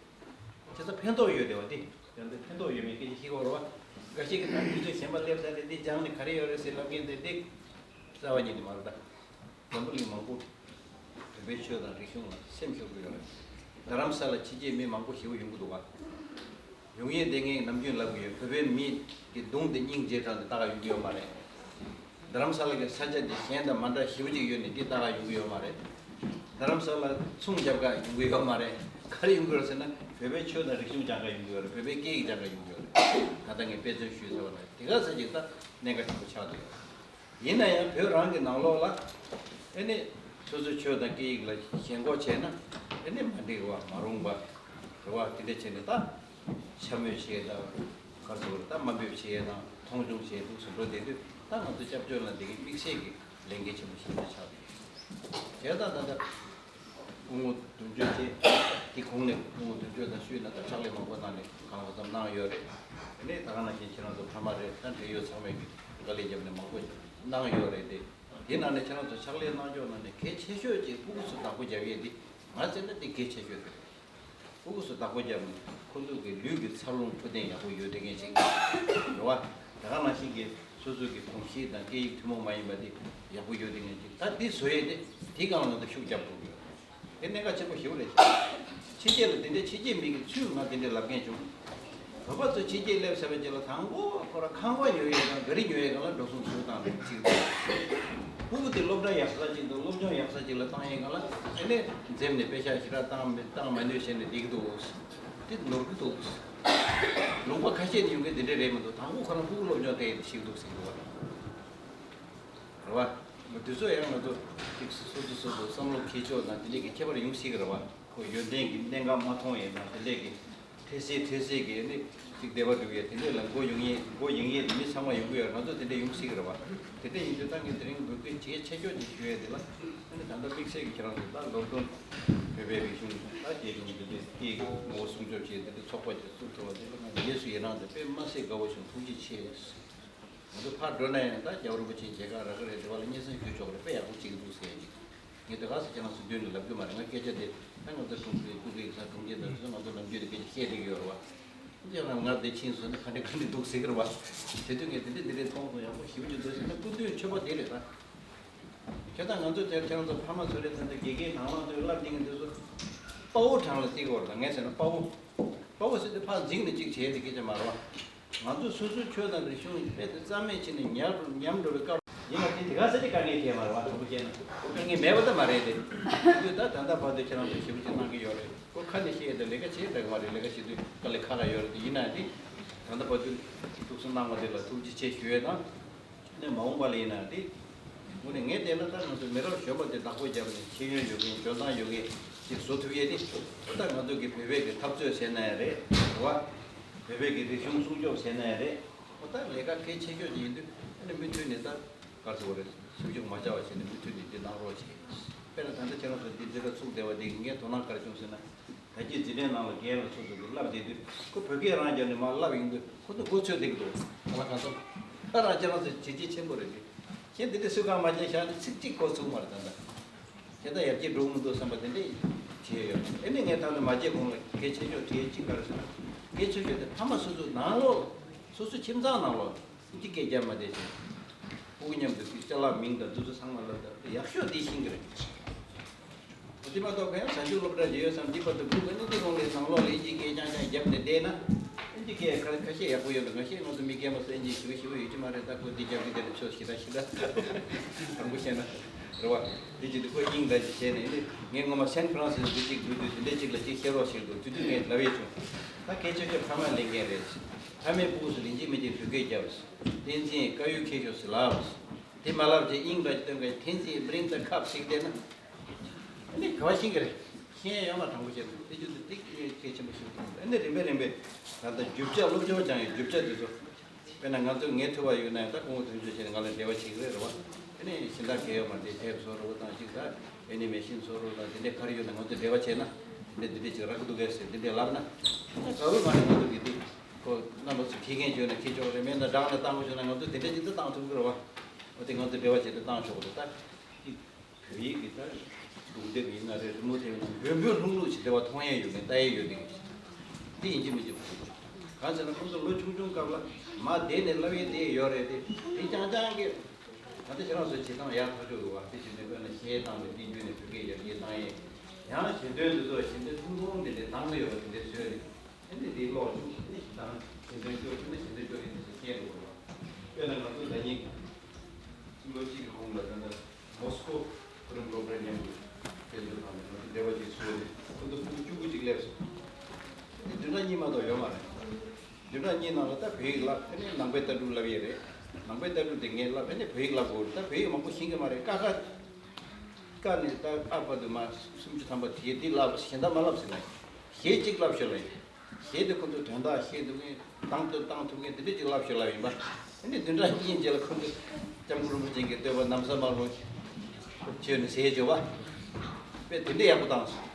བྱས་ཙང་ཕན་ཐོགས་ཡོད་རེད་བ་དེ། ཡང་དེ་ཕན་ཐོགས་ཡོད་མེད་སྐད་ཆ་ཤེས་དགོས་རེད་བ། འགའ་ཞིག་གིས་ད་དུས་ཚོད་གཞན་པ་སླེབས་ཚར་ནས་འདི་སྦྱངས་ནས་ག་རེ་ཡོད་རེད་ཟེར་ལབ་མཁན་དེ་འདི་རྩ་བ་ཉིད་ནས་མ་རེད་ད། འཛམ་བུ་གླིང་མང་པོ་བོད་པའི་ཆོས་དང་རིག་གཞུང་ལ་སེམས་ཤོར་གྱི་ཡོད་རེད། རྡ་རམ་ས་ལ་ཕྱི་རྒྱལ་མི་མང་པོ་ཞེ་པོ་ཡོང་གི་འདུག་ག་ཡོང་ཡས་དེ་ངས་ནམ་རྒྱུན་ལབ་ཀྱི་ཡོད། བོད་པའི་མི་གི་གདུང་དེ་སྙིང་རྗེ་དྲགས་ནས་ལྟ་ག་ཡོང་གི་ཡོད་མ་རེད། རྡ་རམ་ས་ལ་གི་ས་ཆ་དེ་གཞན་དང་མ་འདྲ་ཞེ་པོ་ཅིག་ཡོད་ནས་འདི་ལྟ་ག་ཡོང་གི་ཡོད་མ་རེད། རྡ་རམ་ས་ལ་ཚོང་རྒྱབ་ག་ཡོང་གི་ཡོད་མ་རེད། ག་རེ་ཡོང་གི་ཡོད་ཟེར་ན་བོད་པའི་ཆོས་དང་རིག་གཞུང་སྦྱང་ག་ཡོང་གི་ཡོད་རེད། བོད་པའི་སྐད་ཡིག་སྦྱང་ག་ཡོང་གི་ཡོད་རེད། ད་ལྟ་ངས་དཔེ་མཚོན་ཞུས་ཚར་བ་ལ་དེ་ག་ས་ཅིག་ད་གནད་འགག་ཆེན་པོ་ཆགས་བསྡད་ཡོད། ཡིན་ན་ཡང་བོད་རང་གི་ནང་ལོགས་ལ་ཨེ་ནི་སོ་སོའི་ཆོས་དང་སྐད་ཡིག་ལ་ཞེན་ཁོག་བྱས་ན་ཨེ་ནི་མ་འགྲིག་པ་མ་རུང་པ་རེད་བ། དེ་འདྲ་བྱས་ནས་ད་འཕྱ་སྨོད་བྱས་དང་ག་རེ་ཟེར་དགོས་རེད། ད་དམའ་འབེབས་བྱས་དང་མཐོང་ཆུང་བྱས་འདུག་སེ་འགྲོ་བསྡད་དུས་ད་ང་ཚོ་སྐྱབས་བཅོལ་ལ་འདི་གའི་དམིགས་བསལ་གྱི་ལས་འགན་ཆེན་པོ་ཞིག་ཆགས་འདུག་བྱས་ཙང་ད་ལྟ་སྐུ་ངོ་དོན་གཅོད་བཅས་དེ་གོང་ནས་སྐུ་ངོ་དོན་གཅོད་དང་ཤུལ་ན་ད་ཕྱག་ལས་མང་པོ་གནང་ནས་གང་ལ་གང་འཚམ་གནང་ཡོད་རེད། དེ་ནས་ད་ག་ནང་བཞིན་ཁྱེད་རང་ཚོ་ཕ་མ་རེད། ད་འབྲེལ་ཡོད་ཚང་མས་ཀྱི་དགའ་ལས་བརྒྱབ་ནས་མང་པོ་གནང་ཡོད་རེད་དེ། དེ་ནང་ནས་ཁྱེད་རང་ཚོ་ཕྱག་ལས་གནང་ཕྱོགས་ནང་ནས་གལ་ཆེ་ཤོས་ཀྱི་སྤུ་གུ་ཚོ་བདག་པོ་རྒྱབ་ཡས་འདི་ང་བརྩིས་ན་འདི་གལ་ཆེ་ཤོས་རེད། སྤུ་གུ་ཚོ་བདག་པོ་བརྒྱབ་ནས་ཁོ་ཚོ་གི་ལུས་ཀྱི་འཚར་ལོངས་འཕྲོད་བསྟེན་ཡག་པོ་ཡོད་བསྡད་མཁན་ཞིག་རེད་བ། དེ་ག་ནང་བཞིན་གྱི་སོ་སོ་གི་གོམས་གཤིས་དང་སྐད་ཡིག་ཐུན་མོང་མ་ཡིན་པ་དེ་ཡག་པོ་ཡོད་བསྡད་མཁན་ཞིག་ད་འདི་བཟོ་ཡས་དེ་དེའི་སྒང་ལ་ང་ཚོ་ཤུགས་རྒྱབ་དགོས་ཀྱི་ཡོད། དེ་གནད་འགག་ཆེན་པོ་ཞེ་པོ་རེད། ཕྱི་རྒྱལ་ལ་དེ་འདྲའི་ཕྱི་རྒྱལ་མི་གི་ཚུལ་ང་དེ་འདྲའི་ལབ་མཁན་བྱུང་། བོད་པ་ཚོ་ཕྱི་རྒྱལ་སླེབས་ཚར་བའི་རྗེས་ལ་དང་པོ་ཁོ་རང་ཁང་པ་ཉོ་ཡས་དང་ག་རི་ཉོ་ཡས་སྒང་ལ་འགྲོ་སོང་བཟོས་བཏང་ནས་ཅིག་སྤུ་གུ་དེ་སློབ་གྲྭ་ཡག་ས་ཅིག་དང་སློབ་སྦྱོང་ཡག་ས་ཅིག་ལ་བཏང་ཡས་སྒང་ལ་ཨེ་ནས་འཛེམས་ནས་པེ་ཤག་ཞེ་དྲག་བཏང་མི་བཏང་མ་ནུས་བྱས་ནས་བསྡད་ཀྱི་འདུག་དེ་ནོར་གྱི་འདུག་ལུང་པ་ཁ་ཤས་ནས་ཡོང་མཁན་དེ་འདྲ་རེད་མི་འདུག་དང་པོ་ཁོ་རང་སྤུ་གུ་སློབ་སྦྱོང་སྟེར་ཡས་དེ་ཞིག་འདུག་ཟེར་གྱི་འདུག་བ། རེད་བ། དུས་ཚོད་ཡང་ང་ཚོ་ཅིག་སོ་སོ་སོ་སོ་བསམ་བློ་འཁྱེར་ཕྱོགས་དང་དེ་འདྲས་ཀྱི་ཁྱད་པར་ཡོང་སྲིད་ཀྱི་རེད་བ། ཁོ་ཡོན་ཏན་གྱི་གནད་འགག་མ་མཐོང་ཡས་དང་དེ་འདྲས་ཀྱི་འཕྲལ་སེལ་འཕྲལ་སེལ་གྱི་ནི་ཅིག་བདེ་བ་སྒྲུབ་ཡས་དེ་འདྲས་ལ་མགོ་ཡོང་ཡས་མགོ་ཡེངས་ཡས་དེ་མི་ཚང་མ་ཡོང་གི་ཡོད། ང་ཚོ་དེ་འདྲས་ཡོང་སྲིད་ཀྱི་རེད་བ། དེ་འདྲས་ཡིན་དུས་ད་ངས་དེ་རིང་འབོད་སྐུལ་བྱེད་ཆེ་ཤོས་ཅིག་ཞུ་ཡས་དེ་ལ་ཨ་ནི་ད་ལྟ་དམིགས་བསལ་གྱི་ཁྱེད་རང་ཚོ་ད་ལོག་ཏོན་བོད་པའི་རིག་གཞུང་ད་རྒྱལ་གཞུང་འདི་འདྲས་སྐད་ཀྱི་ངོ་བོ་སྲུང་སྐྱོབ་བྱས་འདི་འདྲས་ཚོགས་པ་ཅིག་བཙུགས་ཐུབ་པ་དེ་ལ་ང་རྗེས་སུ་ཡི་རང་དེ་དཔེ་མ་སྲིད་དགའ་བོ་བྱུང་། ཐུགས་རྗེ་ཆེ། ང་ཚོ་ཕར་འགྲོ་ན་ཡང་ད་རྒྱལ་བ་རིན་པོ་ཆེའི་མཇལ་ཁ་རག་གི་རེད། དེ་བ་ལ་སྙན་སེང་ཞུ་ཆོག་རེད། དཔེ་ཡག་པོ་བྱེད་ཀྱི་འདུག་ཟེར་ཡ་ཅིག་ངས་དེ་ག་ས་ཁྱེད་རང་ཚོ་མདུན་ནས་ལབ་གི་མ་རེད། ང་སྐད་ཆ་དེ་ད་ང་ཚོ་ཀྲུང་གོའི་ཀྲུང་གོའི་ས་གྲོང་ཁྱེར་དང་དུས་ཚོད་ང་ཚོ་ནམ་རྒྱུན་དེ་སྐད་ཆ་བཤད་བསྡད་ཀྱི་ཡོད་རེད་བ། ཁྱེད་རང་ང་འདི་ཕྱིན་སོང་ན་ག་འདྲ་ག་འདྲ་འདུག་ཟེར་གི་རེད་བ། དེ་དུས་ངས་དེ་འདྲ་དེ་འདྲ་མཐོང་སོང་། ཡག་པོ་ཞེ་པོ་ཅིག་འདུག་ཟེར་ན་སྐུ་མདུན་མཆོད་པ་དེ་རེད་ད། ཁྱེད་དང་ང་ཚོ་དེར་ཁྱེད་རང་ཚོ་ཕ་མ་ཚོ་རེད། ད་ལྟ་དགེ་རྒན་ནང་ལོགས་ཚོས་བསླབ་བསྡད་མཁན་དེ་ཚོ་དཔའ་བོ་གྲངས་ལ་བརྩི་གི་ཡོད་རེད། ད་ངས་ཟེར་ན་དཔའ་བོ། དཔའ་བོ་ཟེར་དུས་ཕར་འཛིང་ནས་ཅིག་བྱས་ཏེ་སྐད་ཆ་མ་རེད་བ། ང་ཚོ་སོ་སོའི་ཆོས་དང་རིག་གཞུང་རྦད་དེ་རྩ་མེད་བྱས་ནས་ཉམས་ཉམས་འགྲོ་བའི་སྐབས་ཡིན་ན་དེ་དེ་ག་ས་ཅིག་དཀའ་ངལ་འཕྲད་མ་རེད་བ། དྲང་པོ་བཤད་ན་ཁོ་དཀའ་ངལ་མེད་པ་ད་མ་རེད་དེ། དེ་དུས་ད་ད་ལྟ་བར་དུ་ཁྱེད་རང་ཚོ་ཞེ་པོ་ཅིག་གནང་གི་ཡོད་རེད། ཁོ་ཁ་ནས་བཤད་ཡས་དེ་ལས་ཀ་བྱེད་བསྡད་ཀྱི་མ་རེད། ལས་ཀ་བྱེད་དུས་དཀའ་ལས་ཁག་ཁག་ཡོད་རེད། དེ་ཡིན་ན་དེ་ད་ལྟ་བར་དུ་ཐུགས་སུན་གནང་བ་དེ་ལ་ཐུགས་རྗེ་ཆེ་ཞུ་ཡས་དང་། ནས་མ་འོངས་པ་ལ་ཡིན་ན་དེ། དངོས་གནས་ངས་བལྟས་ན་ད་ང་ཚོ་མི་རབས་གཞོན་པ་དེ་བདག་པོ་བརྒྱབ་ནས་ཤེས་ཡོན་ཡོད་མཁན་འཇོན་ཐང་ཡོད་མཁན་ཅིག་བཟོ་ཐུབ་ཡས་དེ། ད་ང་ཚོ་གི་བོད་པའི་གི་འཐབ་རྩོད་ཟེར་ན་ཡང་རེད། རེད་བ། བོད་པའི་གི་རིག་གཞུང་སྲུང་སྐྱོབ་ཟེར་ན་ཡང་རེད། ད་ལས་ཀ་གལ་ཆེ་ཤོས་ཅིག་ཡིན་དུས་ཨ་ནི་མུ་མཐུད་ནས་ད་ག་རེ་ཟེར་དགོས་རེད། ཞིབ་འཇུག་མ་བྱ་བ་བྱས་ནས་མུ་མཐུད་ནས་འདི་གནང་རོགས་བྱེད། དཔེར་ན་ད་ལྟ་ཁྱེད་རང་ཚོ་འདི་འཛིན་གྲྭ་ཚུགས་བསྡད་པ་འདི་ངས་དོ་སྣང་ག་རེ་བྱུང་ཟེར་ན། ད་ཅི་འཛིན་གྲྭའི་ནང་ལ་རྒན་ལགས་ཚོ་ཚོ་གིས་བསླབ་བསྡད་དུས་ཁོ་བོད་སྐད་རང་རྒྱབ་ནས་མར་བསླབ་ཡོང་དུས་ཁོ་ཚོ་མགོ་ཚོས་བསྡད་ཀྱི་འདུག་ད་ལ་གང་ཚོ་ད་རང་ཁྱེད་རང་ཚོ་བྱས་རྗེས་ཆེན་པོ་རེད་དེ། ཁྱེད་འདི་འདྲ་སུས་གང་མ་བྱས་བཞག་ནས་ཚིག་གཅིག་གོ་ཚུགས་མ་རེད། ད་ལྟ་ཁྱེད་ད་ཡར་རྒྱས་འགྲོ་གི་མི་འདུག་བསམ་པ་དེ་འདྲས་བྱས་ཡོད། ཨེ་ནས་ངས་ད་ལྟ་མ་བརྗེད་གོང་ལ་གལ་ཆེ་ཤོས་དེ་གཅིག་ག་རེ་ཟེར་ན། གལ་ཆེ་ཤོས་དེ་ཕ་མ་སོ་སོའི་ནང་ལོགས་ལ་སོ་སོའི་ཁྱིམ་ཚང་ནང་ལོགས་ལ། ཨིན་ཇི་སྐད་རྒྱབ་མ་བསྡད་ཅིང་། ཕྲུ་གུ་མཉམ་དུ་ཅིག་ཅ་ལག་མིང་དང་དེ་ཚོ་ཚང་མ་ལབ་ད་ཡག་ཤོས་འདི་ཤེས་ཀྱི་རེད། འདི་མ་གཏོགས་གང་ཡང་ཟ་ཆུ་སློབ་གྲྭ་རེ་ཡོད་བསམ་འདི་བར་དུ་སྒུག་ག་ནི་འདི་གོང་ལས་ནང་ལོགས་ལ་ཨིན་ཇི་སྐད་རྐྱང་རྐྱང་རྒྱབ་ནས་བསྡད་ན། ཨིན་ཇི་སྐད་ཁ་ཁ་ཤས་ཡག་པོ་ཡོད་འདུག་ང་ཤེས་ང་ཚོ་མི་རྒན་པ་ཚོ་ཨིན་ཇི་ཞུ་ཞུ་ཡོད་ཀྱི་མ་རེད། ད་ཁོ་འདི་རྒྱབ་ཀྱི་དེ་ལ་ཆོས་ཞེ་དྲག་ཞེ་དྲག་དྲང་པོ་བཤད་ན་རེད་བ། འདི་ཅི་འདི་ཁོ་དབྱིངས་འདྲ་ཅིག་བྱས་ནས་ཨིན་ཇི་ངས་སྔོན་མ་སན་ཧྥ་རན་སི་སི་ཅིག་འགྲོ་དུས་དེ་འདྲ་ཅིག་ལ་ཅིག་བཤད་རོགས་ཞིག་འདུག་དེ་དུས་ངས་ལབ་ཡས་བྱུང་། ད་སྐད་ཆ་ཁྱོད་ཕ་མ་ལས་འགན་རེད། ཕ་མའི་སྤུ་གུ་ཚོ་ལིན་ཅི་མི་ཅིག་བོད་སྐད་རྒྱབ། བསྟན་འཛིན་དཀར་ཡོལ་ཁྱེར་ཤོག་ཟེར་ལབ། དེ་མ་ལབ་ཅེས་དབྱིངས་འདྲ་ཅིག་སྟོན་ག་ཐེན་ཙི་bring the cup ཞིག་བལྟས་ན། ཨ་ནི་ག་བ་ཤེས་ཀྱི་རེད། ཤེས་ཡོན་ཡོད་མ་དྲང་པོ་བཤད་དུས་དེ་རྒྱུ་དེ་ཏིག་ངས་གལ་ཆེན་པོ་ཤེས་ཐུབ། ཨ་ནི་རིམ་པས་རིམ་པས་ད་ལྟ་རྒྱུ་ཆ་སློབ་སྦྱོང་སྦྱང་ཡོད་རྒྱུ་ཆ་དེ་ཚོ། དཔེར་ན་ང་ཚོ་ངས་ཐུབ་པ་ཡོད་ན་ཡང་ད་སྐུ་ངོ་དོན་གཅོད་བྱས་ནས་ང་ལ་འབྲེལ་བ་བྱེད་ཀྱི་རེད་རེད་བ། ཨ་ནི་གཞན་དག་གལ་ཡོད་མ་རེད། དེབ་བཟོ་རོགས་དང་ཅིག་ད་ཨེ་ནི་མེ་ཤིན་བཟོ་རོགས་དང་དེ་འདྲས་ག་རེ་ཡོད་ན་ང་ཚོ་འབྲེལ་བ་བྱས་ན་དེ་འདྲས་དེ་འདྲས་ཅིག་རག་གི་འདུག་གས་ཟེར་དེ་འདྲས་ལབ་ན། ཨ་ནི་དགའ་བོ་མ་རེད། ང་ཚོ་གི་དེ་ཁོ་རྣམ་པ་ཚོ་ཁྱི་རྒན་བྱོས་ན་ཁྱི་ཆོག་རེད། མེད་ན་འབྲང་ནས་བཏང་དགོས་བྱུང་ན་ང་ཚོ་དེ་འདྲས་ཅིག་ད་བཏང་ཐུབ་ཀྱི་རེད་བ། འོ་དེ་ང་ཚོ་འབྲེལ་བ་བྱས་ཏེ་བཏང་ཆོག་གི་རེད་ད། བོད་ཡིག་གི་ད་སྒྲུང་དེབ་ཡིན་ན་རེད། རི་མོ་དེབ་ཡིན་ན་འབོལ་འབོལ་ལྷུང་ལྷུང་ཞིག་དེ་བ་མཐོང་ཡས་ཡོད་མེད་ལྟ་ཡས་ཡོད་དེ། འདི་ཡིན་གཅིག་མིན་གཅིག་གང་ཟེར་ན་ཁོང་ཚོ་ལོ་ཆུང་ཆུང་སྐབས་ལ་མ་བསྡད་ནས་བསླབ་ཡས་དེ་ཡོད་རེད་དེ། དེ་རྐྱང་རྐྱང་གི་ད་ལྟ་ཁྱེད་རང་ཚོའི་བྱེད་སྟངས་ཡག་ཐག་ཆོད་འདུག་བ། དེ་བྱས་ནས་དཔེར་ན་གཞས་བཏང་ནས་དེ་བརྒྱུད་ནས་བོད་སྐད་ཡར་རྒྱས་བཏང་ཡས། ཡང་ཞལ་འདོན་འདི་ཚོ་ཞལ་འདོན་ཐུང་ཐུང་དེ་འདྲས་བཏང་གི་ཡོད་པ་དེ་འདྲས་བཟོས་ནས། ཨ་ནི་དེའི་ཀློག་བྱུང་། ཨ་ནི་ཞེ་སྡང་ཞེ་སྡང་སྐྱོ་ཤོས་ནི་ཞེ་སྡང་སྐྱོ་ཤོས་དེ་ཚོ་སྐྱེས་འགྲོ་བ། དཔེར་ན་ང་ཚོ་ཟླ་ཉིན་ལོ་གཅིག་གི་གོང་ལ་ད་ལྟ་མོ་སི་ཀོ་ཕུ་རམ་པོ་རོ་གྲམ་མཉམ་དུ་དཔེ་མཛོད་ཁང་ནས་ང་ཚོ་འབྲེལ་བ་ཅིག་བཟོས་ནས་ཁོ་ཚོ་ཕྲུ་གུ་བཅུ་དགུ་ཅིག་སླེབས་སོང་། ཨ་ནི་བདུན་ཕྲག་གཉིས་མ་གཏོགས་ཡོད་མ་རེད། བདུན་ཕྲག་གཉིས་ནང་ལ་ད་བོད་ཡིག་བསླབ། ཨ་ནི་ནང་པའི་ལྟ་གྲུབ་བསླབ་ཡས་རེད། ནང་པའི་ལྟ་གྲུབ་དེ་ངས་བསླབ། ཨ་ནི་བོད་ཡིག་བསླབ་དགོས་རེད། ད་བོད་ཡིག་མང་པོ་ཤེས་ཀྱི་མ་རེད། ཀ་ཁ་ཀ་ནས་ད་ཨ་བར་དུ་མ་སུམ་ཅུ་ཐམ་པ་དེ་དེ་བསླབ། གཞན་དག་མ་བསླབ་ཟེར་ན། གཞས་གཅིག་བསླབ་ཤོག་ལབ་ཡིན། གཞས་དེ་ཁོ་ཚོས་དོན་དག་ཤེས་ཐུབ་མཁན། དང་དུ་བཏང་ཐུབ་མཁན་དེ་འདྲ་ཅིག་བསླབ་ཤོག་ལབ་ཡིན་པ། ཨ་ནི་བདུན་ཕྲག་གཉིས་རྗེས་ལ་ཁོ་ཚོས་སྐྱབས་མགོན་རིན་པོ་ཆེ་གི་བསྟོད་པ་ན་བཟའ་དམར་པོ་བྱས་ནས་ཟས་བཅོས་པ། དཔེ་དེ་འདྲ་ཡག་པོ་བཏང་སོང་།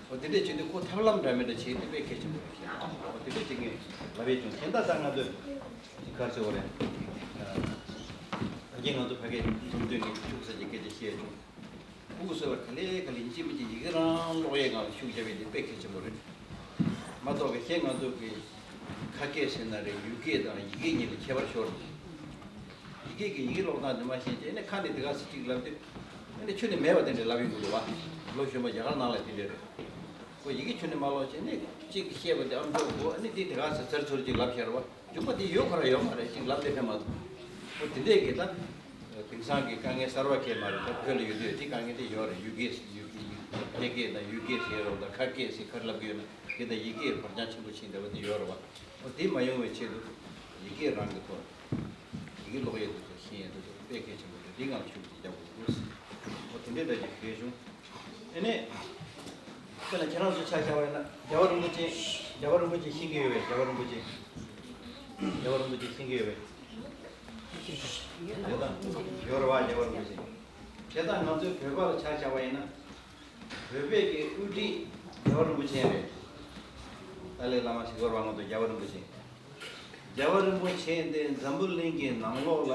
འོ་དེ་འདྲ་བྱེད་དུས་ཁོ་ཐབས་ལམ་འདྲ་མི་འདྲ་བྱས་ཏེ་དཔེ་གལ་ཆེན་པོ་རེད་ཤག་འོ་དེ་འདྲ་བྱེད་མཁན་ལབ་ཡས་བྱུང་། གཞན་དག་ད་ང་ཚོས་ག་རེ་ཟེར་དགོས་རེད། ད་གིན་ང་ཚོ་ཕ་གིར་འཛོམས་འདུ་ནས་ཤུགས་ཚ་གི་སྐད་ཆ་བཤད་བྱུང་། སྤུ་གུ་ཚོ་ལ་ག་ལེ་ག་ལེ་ཡིན་གཅིག་མིན་གཅིག་ཡི་གེ་རང་ཀློག་ཡས་སྒང་ལ་ཤུགས་རྒྱབ་ཡས་དེ་དཔེ་གལ་ཆེན་པོ་རེད། མ་གཏོགས་པའི་གཞན་ང་ཚོ་གི་ཁ་སྐད་ཟེར་ན་རེད། ཡུལ་སྐད་དང་ཡི་གེ་གཉིས་ལ་ཁྱད་པར་ཤོར་འདུག་ཡི་གེ་གི་ཡི་གེ་ཀློག་སྟངས་དེ་མ་ཤེས་ཀྱི་ཨ་ནི་ཁ་ནས་དེ་ག་ཚོད་ཅིག་ལབ་དུས་ཨ་ནི་ཁྱོན་ནས་མེད་པ་དེ་འདྲ་ལབ་ཡོང་གི་འདུག་བ། ལོ་གཞོན་པ་རྒྱ་གར་ནང་ལ་དེ་འདྲ་རེད། ཁོ་ཡི་གེ་ཁྱོན་ནས་མ་ཀློག་བྱས་ནས་གཅིག་གིས་བཤད་པ་དེ་ཨམ་ཅོག་གོ་ཨ་ནི་དེ་དེ་ག་ཚོད་ཚར་ཚུར་ཅིག་ལབ་ཤར་བ། རྒྱུ་མ་དེ་ཡོད་ཁོ་ར་ཡོད་མ་རེད། ཅིག་ལབ་དེ་ཕན་མ་ཐུབ། ཨོ་དེ་འདྲས་ཀྱི་ད། དེང་སང་གི་དཀའ་ངལ་གསར་བ་གས་མ་རེད། ད་བོད་ལ་ཡོད་དུས་དེ་དཀའ་ངལ་དེ་ཡོད་རེད། ཡུལ་སྐད་ཡུལ་སྐད་ཕལ་སྐད་དང་ཡུལ་སྐད་ཟེར་རོགས་དང་ཁ་སྐད་ཟེར་ག་རེ་ལབ་གི་ཡོད་ན་དེ་དང་ཡི་གེ་བར་ཁྱད་ཆེན་པོ་ཕྱིན་བསྡད་པ་དེ་ཡོད་རེད་བ། ཨོ་དེ་མ་ཡོང་བའི་ཆེད་དུ་ཡི་གེ་རང་གི་ཐོག་ཡི་གེ་ཀློག་ཡས་དེ་ཚོ་ཤེས་ཡས་དེ་ཚོ་ དཔེ་གལ་ཆེན་པོ་རེད། འདི་སྒང་ལ་ཤུགས་ཅིག་རྒྱག་དགོས་འདུག་འོ་དེ་འདྲའི་འདྲ་ཅིག་ཞུས་བྱུང་། ཨ་ནི། དཔེར་ན་ཁྱེད་རང་ཚོ་ཆ་བཞག་པ་ཡིན་ན་རྒྱལ་བ་རིན་པོ་ཆེ། རྒྱལ་བ་རིན་པོ་ཆེ་ཤེས་ཀྱི་ཡོད་པས། རྒྱལ་བ་རིན་པོ་ཆེ། རྒྱལ་བ་རིན་པོ་ཆེ་ཤེས་ཀྱི་ཡོད་པས། དེ་དང་ཡོད་རེད་བ། རྒྱལ་བ་རིན་པོ་ཆེ། དེ་དང་ང་ཚོའི་བོད་པ་ལ་ཆ་བཞག་པ་ཡིན་ན། བོད་པའི་གི་དབུ་ཁྲིད་རྒྱལ་བ་རིན་པོ་ཆེ་རེད། ཏཱ་ལའི་བླ་མ་ཞིག་ཡོད་རེད་བ། ང་ཚོ་རྒྱལ་བ་རིན་པོ་ཆེ། རྒྱལ་བ་རིན་པོ་ཆེ་འདི་འཛམ་བུ་གླིང་གི་ནང་ལོགས་ལ་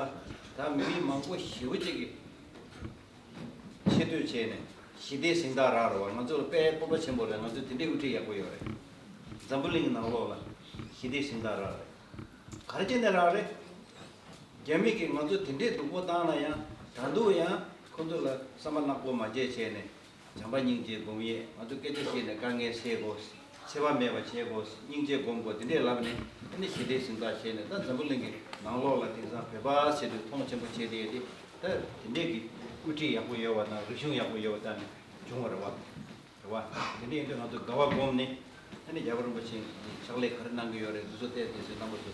ད་མི་མང་པོ་ཞེ་པོ་ཅིག་གིས་ཆེ་བསྟོད་བྱས་ནས་ཞི་བདེའི་གཟེངས་རྟགས་རག་རེད་བ། ང་ཚོ་ལ་དཔེ་སྤོབས་པ་ཆེན་པོ་རེད། ང་ཚོ་དེ་འདྲའི་དབུ་ཁྲིད་ཡག་པོ་ཡོད་རེད། འཛམ་བུ་གླིང་གི་ནང་ལོགས་ལ་ཞི་བདེའི་གཟེངས་རྟགས་རག་རེད། ག་རེ་བྱས་ནས་རག་རེད། རྒྱ་མི་གིས་ང་ཚོ་དེ་འདྲའི་སྡུག་པོ་བཏང་ན་ཡང་། ད་དུང་ཡང་ཁོ་ཚོ་ལ་བསམ་པ་ནག་པོ་མ་བྱེད་བྱས་ནས། བྱམས་པ་སྙིང་རྗེ་སྒོམ་ཡས། ང་ཚོ་སྐད་ཆ་བཤད་ནས་དཀའ་ངལ་སེལ་དགོས། འཚེ་བ་མེད་པ་བྱེད་དགོས། སྙིང་རྗེ་སྒོམ་དགོས། དེ་འདྲས་ལབ་ནས་ཨ་ནི་ཞི་བདེའི་གཟེངས་རྟགས་བྱས་ནས། ད་འཛམ་བུ་གླིང་གི་ནང་ལོགས་ལ་དེང་སང་བོད་པ་ཟེར་དུས་མཐོང་ཆེན་པོ་བྱས་བསྡད་དེ། ད་དེ་འདྲས་ཀྱི་དབུ་ཁྲིད་ཡག་པོ་ཡོད་པ་དང་། རིག་གཞུང་ཡག་པོ་ཡོད་པ་ལྟ་ནས་བྱུང་བ་རེད་བ། རེད་བ། དེ་འདྲ་ཡིན་དུས་ང་ཚོ་དགའ་བ་སྒོམ་ནས། ཨ་ནི་རྒྱལ་བ་རིན་པོ་ཆེ་ཕྱག་ལས་ག་རེ་གནང་གི་ཡོད་རེད། འདི་ཚོ་བལྟས་དུས་ཚོད་རྣམ་པ་ཚོ་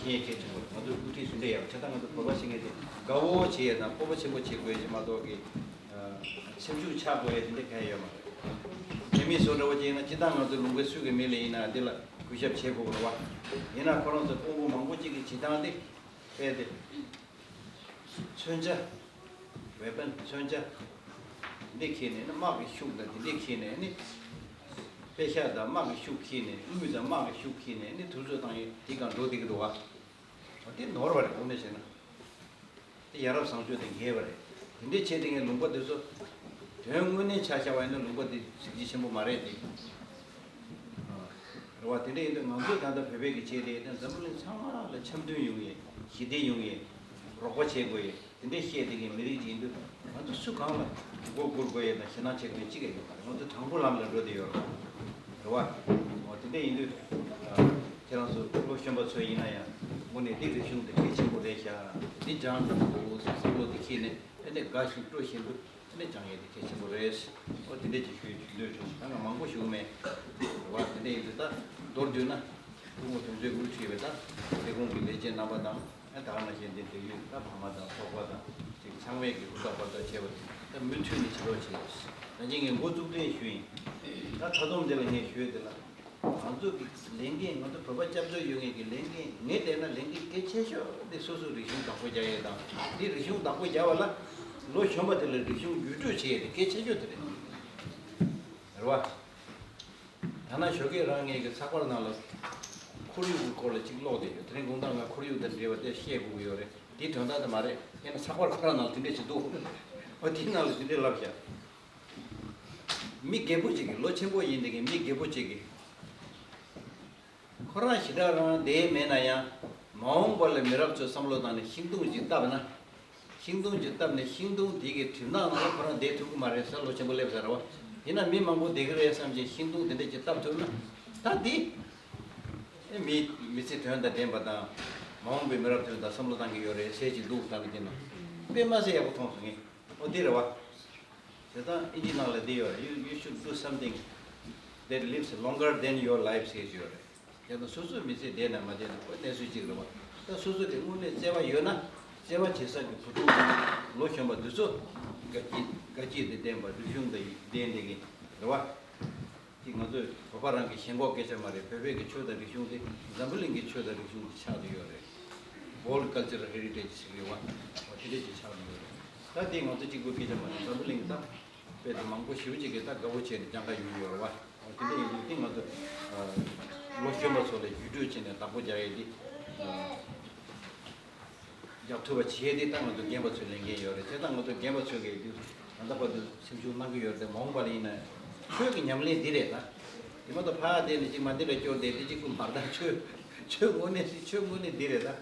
ཤེས་ཡས་གལ་ཆེན་པོ་རེད། ང་ཚོ་དབུ་ཁྲིད་སུ་འདྲ་ཡག་པོ་བྱས། ད་ང་ཚོ་བོད་པ་ཞིག་ངེས་ཏེ་དགའ་བོ་བྱེད་ཡས་དང་སྤོབས་པ་ཆེན་པོ་བྱེད་དགོས་ཡས་ཅིག་མ་གཏོགས་ཀྱི། ཨ། སེམས་ཤུགས་ཆག་དགོས་ཡས་དེ་འདྲ་གང་ཡང་ཡོད་མ་རེད། རྒྱ་མི་ཚོ་འདྲ་བོ་ཅིག་ཡིན་ན། སྤྱིར་བཏང་ང་ཚོ་ལུང་པའི་སུ་གི་མི་ལ་ཡིན་ན་འདི་ལ་གུས་ཞབས་བྱེད་དགོས་རེད་བ། ཡིན་ན་ཁོ་རང་ཚོ་ཕྲུ་གུ་མང་པོ་ཅིག་གི་བྱེད་སྟངས་དེ་དཔེ་དེ། མཚོན་ཆ། ཝེ་པན། མཚོན་ཆ་འདི་འཁྱེར་ནས་ནི། དམག་གི་ཤུགས་དང་དེ་འདྲ་འཁྱེར་ནས་ནི། དཔེ་ཤག་དང་དམག་གི་ཤུགས་འཁྱེར་ནས། དངུལ་དང་དམག་གི་ཤུགས་འཁྱེར་ནས་ནི། དུས་ཚོད་བཏང་ཡས་དེ་སྒང་འགྲོ་བསྡད་ཀྱི་འདུག་བ། འོ་དེ་ནོར་བ་རེད། དངོས་གནས་བྱས་ན། དེ་ཡ་རབས་བཟང་སྤྱོད་དེ་འགལ་བ་རེད། དེ་འདྲའི་བྱས་དེ་ངས་ལུང་པ་དེ་ཚོ། དོན་དངོས་གནས་ཆ་བཞག་པ་ཡིན་ན་ལུང་པ་དེ་གཟི་བརྗིད་ཆེན་པོ་མ་རེད་དེ། རེད་བ། དེ་འདྲ་ཡིན་དུས་ང་ཚོས་ད་ལྟ་བོད་པའི་གི་བྱས་དེ། ད་འཛམ་བུ་གླིང་ཚང་མ་ལ་འཆམ་མཐུན་ཡོང་ཡས། ཞི་བདེ་ཡོང་ཡས། རོགས་པ་བྱེད་དགོས་ཡས། དེ་འདྲའི་བཤད་དེ་གི་མི་རིགས་ཅིག་ཡིན་དུས། ང་ཚོ་སུ་གང་ལ་མགོ་སྒུར་དགོས་ཡས་དང་ཞེད་སྣང་བྱེད་དགོས་ཡས་གཅིག་ཀྱང་ཡོད་མ་རེད། ང་ཚོ་དྲང་པོ་ལམ་ལ་འགྲོ་བསྡད་ཡོད་རེད། རེད་བ། འོ་དེ་འདྲ་ཡིན་དུས། ཁྱེད་རང་ཚོ་བློ་གཞོན་པ་ཚོ་ཡིན་ན་ཡང་། དངོས་གནས་འདི་རིག་གཞུང་འདི་གལ་ཆེན་པོ་རེད་ཤག་འདི་སྦྱང་དགོས་ཟེར་བསམ་བློ་འདི་འཁྱེར་ནས། ཨ་ནི་དགའ་བཞིན་སྤྲོ་བཞིན་དུ། ཨ་ནི་སྦྱང་ཡས་འདི་གལ་ཆེན་པོ་རེད། འོ་དེ་འདྲ་ཅིག་ཞུ་ཞུ་འདོད་བྱུང་། ད་ང་མང་པོ་ཞུ་མེད། རེད་བ། དེ་འདྲ་ཡིན་དུས་ད་མདོར་བསྡུས་ན། སྐུ་ངོ་དོན་གཅོད་དབུ་ཁྲིད་པའི་ད་ལས་ཁུངས་ཀྱི་ལས་བྱེད་རྣམ་པ་དང་། ཨ། ད་ག་ནང་བཞིན་འདི་འབྲེལ་ཡོད་ད་ཕ་མ་དང་ཚོགས་པ་དང་། ཅིག་ཚང་མས་ཀྱི་ཧུར་ཐག་ཧུར་ཐག་བྱས་པ་དེ་ད་མུ་མཐུད་ནས་བྱེད་རོགས་བྱེད། ད་ཅི་ངས་འགོ་བཙུགས་དོན་ཞུ་ཡིན། ད་མཐའ་སྡོམ་དེ་ལ་ངས་ཞུ་ཡས་དེ་ལ། ང་ཚོ་གི་ལས་འགན། ང་ཚོ་བོད་པ་སྐྱབས་བཅོལ་ཡོད་མཁན་གྱི་ལས་འགན། ངས་བལྟས་ན་ལས་འགན་གལ་ཆེ་ཤོས་དེ་སོ་སོའི་རིག་གཞུང་བདག་པོ་རྒྱག་ཡས་དང་། འདི་རིག་གཞུང་བདག་པོ་རྒྱག་པ་ལ་ལོ་གཞོན་པ་དེ་ལ་རིག་གཞུང་བརྒྱུད་སྤྲོད་བྱེད་ཡས་དེ་གལ་ཆེ་ཤོས་དེ་རེད། རེད་བ། ད་ནང་ཞོགས་ཀས་རང་ངེད་ཀྱི་ཚགས་པར་ནང་ལ་ཁོར་ཡུག་གི་སྐོར་ལ་གཅིག་ཀློག་བསྡད་ཡོད། དེ་རིང་དགོང་དག་ང་ཁོར་ཡུག་དང་འབྲེལ་བ་དེ་བཤད་དགོས་ཀྱི་ཡོད་རེད། དེའི་དོན་དག་དེ་མ་རེད། ཡིན་ན་ཚགས་པར་ཁོ་རང་ནང་ལ་དེ་འདྲས་ཞིག་འདུག་འོ་དེའི་ནང་ལ་དེ་འདྲས་ལབ་བཞག་མི་རྒད་པོ་ཅིག་གིས། ལོ་ཆེན་པོ་ཡིན་བསྡད་མཁན་མི་རྒད་པོ་ཅིག་གིས། ཁོ་རང་ཞེ་དྲག་རང་བསྡད་མེད་ན་ཡང་། མ་འོངས་པ་ལ་མི་རབས་ཚོས་བསམ་བློ་བཏང་ནས་ཤིང་སྡོང་ཅིག་བཏབ་ན། ཤིང་སྡོང་ཅིག་བཏབ་ནས་ཤིང་སྡོང་དེ་གི་གྲིབ་ནག་ནང་ལ་ཁོ་རང་བསྡད་ཐུབ་ཀྱི་མ་རེད་ཟེར། ལོ་ཆེན་པོ་སླེབས་ཚར་བ། ཡིན་ན་མི་མང་པོ་བསྡད་ཀྱི་རེད་བསམ་བྱས་ཤིང་སྡོང་དེ་འདྲ་ཅིག་བཏབ་ཐུབ་ན། ད་འདི་ཨེ་མི་མི་ཚེ་དོན་དང་ལྡན་པ་དང་། མ་འོངས་པའི་མི་རབས་དོན་དང་བསམ་བློ་བཏང་གི་ཡོད་རེད་ཟེར་གྱི་འདུག་ད་ནི་དེ་ན་དཔེ་མ་སྲིད་ཡག་པོ་མཐོང་སོང་ངས། ཨོ་འདི་རེད་བ། དེ་དང་ཨིན་ཇི་ནང་ལ་འདི་ཡོད་རེད། You, you should do something that lives longer than your life ཟེར་གྱི་ཡོད་རེད། ཡང་ན་སོ་སོའི་མི་ཚེ་བདེ་ན་མ་བདེ་ན་ཁོའི་གནས་ཚུལ་གཅིག་རེད་བ། ད་སོ་སོ་གི་དངོས་གནས་བརྩེ་བ་ཡོད་ན། བརྩེ་བ་བྱེད་ས་ཀྱི་བུ་ཕྲུག་ལོ་གཞོན་པ་འདི་ཚོ་དགའ་སྐྱིད་དགའ་སྐྱིད་དང་ལྡན་པ། རིག་གཞུང་དང་ལྡན་བསྡད་མཁན་རེད་བ། དེ་ང་ཚོས་བོད་པ་རང་གི་ཞེན་ཁོག་སྐད་ཆ་མ་རེད། བོད་པའི་གི་ཆོས་དང་རིག་གཞུང་དེ་འཛམ་བུ་གླིང་གི་ཆོས་དང་རིག་གཞུང་དེ་ཆགས་བསྡད་ཡོད་རེད། World Cultural Heritage ཟེར་གི་ཡོད་བ། འོ་དེ་འདྲས་ཅིག་ཆགས་བསྡད་ཡོད་རེད། ད་དེ་ང་ཚོ་གཅིག་པུའི་སྐད་ཆ་མ་རེད། འཛམ་བུ་གླིང་ད་དཔེ་དེ་མང་པོ་ཞེ་པོ་ཅིག་གིས་ད་དགའ་བོ་བྱས་ནས་སྦྱང་ག་ཡོང་གི་ཡོད་རེད་བ། འོ་དེ་འདྲ་ཡིན་དུས་དེ་ང་ཚོ་ལོ་གཞོན་པ་ཚོ་ལ་བརྒྱུད་སྤྲོད་བྱས་ནས་བདག་པོ་རྒྱག་ཡས་དེ། རྒྱག་ཐུབ་པ་བྱེད་དེ་ད་ང་ཚོ་རྒན་པ་ཚོའི་ལས་འགན་ཡོད་རེད། བྱས་ཙང་ང་ཚོ་རྒན་པ་ཚོས་གི་དུས་ད་ལྟ་བར་དུ་སེམས་ཤུགས་གནང་གི་ཡོད་རེད་དེ། མ་འོངས་པ་ལ་ཡིན་ན་ཆོས་ཀྱི་ཉམས་ལེན་འདི་རེད་ད། དེ་མ་གཏོགས་ཕར་བསྡད་ནས་ཅིག་མ་འདི་ལ་སྐྱོར་བསྡད་དེ་ཅིག་ཀུན་བར་ད་ཆོས་ཆོས་དངོས་གནས་སི་ཆོས་དངོས་གནས་འདི་རེད་ད།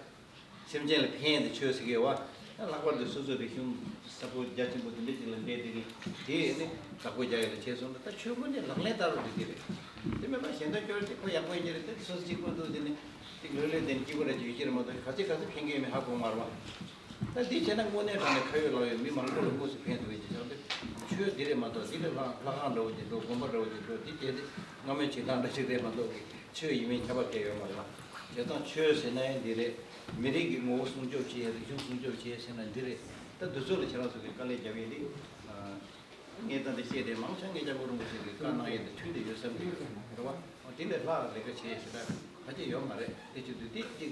སེམས་ཅན་ལ་ཕན་ཡས་དེ་ཆོས་ཟེར་གི་ཡོད་བ། ད་ལྷག་པར་དུ་སོ་སོའི་རིག་གཞུང་ཟབ་པོ་རྒྱ་ཆེན་པོ་དེ་འདྲ་ཅིག་ལ་འབྲེལ་དེ་གི་དེ་ནི་བདག་པོ་རྒྱག་ཡས་ལ་བྱས་སོང་ན། ད་ཆོས་དངོས་གནས་ལག་ལེན་བསྟར་རོགས་འདི་འདི་རེད། དེ་མིན་པ་གཞན་དག་སྐྱོར་དེ་ཁོ་ཡག་པོ་ཡིན་གྱི་རེད། དེ་སོ་སོ་གཅིག་པོ་འདུག་དེ་ནི། ཏིག་ལོས་ལོས་དེ་ནི་སྐྱིད་པོ་ར་ཅིག་ཡོད་ཀྱི་རེད་མ་གཏོགས། ག་ཚོད་ག་ཚོད་ཕན་གྱི་ཡོད་མེད་ཧ་གོ་མ་རེད་བ། ད་འདི་བྱས་ན་དངོས་གནས་དྲང་གནས་ཁ་ཡོད་ལག་ཡོད་མི་མང་པོ་ལ་དངོས་སུ་ཕན་ཐོགས་ཡོད་ཀྱི་ཆགས་དུས། ཆོས་འདི་རེད་མ་གཏོགས་འདི་ལས་ལྷ་ལྷ་ཁང་འདྲ་བོ་ཅིག་འགྲོ། དགོན་པ་འདྲ་བོ་ཅིག་འགྲོ། འདི་བྱས་ཏེ་སྔ་མོའི་བྱེད་སྟངས་འདྲ་ཅིག་རེད་མ་གཏོགས་ཀྱི་ཆོས་ཡིན་མིན་ཁྱབ་པ་གང་ཡང་ཡོད་མ་རེད་བ། བྱས་ཙང་ཆོས་ཟེར་ན་ཡང་འདི་རེད། མི་རིགས་ཀྱི་ངོ་བོ་སྲུང་སྐྱོབ་བྱེད། རིག་གཞུང་སྲུང་སྐྱོབ་བྱེད་ཟེར་ན་འདི་རེད། ད་འདི་ཚོ་ལ་ཁྱེད་རང་ཚོ་གིས་དཀའ་ལས་རྒྱབ་ཡས་འདི། ངས་ད་འདི་བཤད་དེ་མང་ཆེ་ངས་སྐྱབས་མགོན་རིན་པོ་ཆེ་གིས་བཀའ་གནང་ཡས་འདི་མཐུན་དེ་ཡོད་བསམ་གྱི་ཡོད་རེད་བ། འོ་དེ་ལས་ལྷག་ལས་ཀ་བྱེད་ཞེ་དྲག་ཕལ་ཆེར་ཡོད་མ་རེད། དེ་བྱེད་དུས་དེ་གཅིག་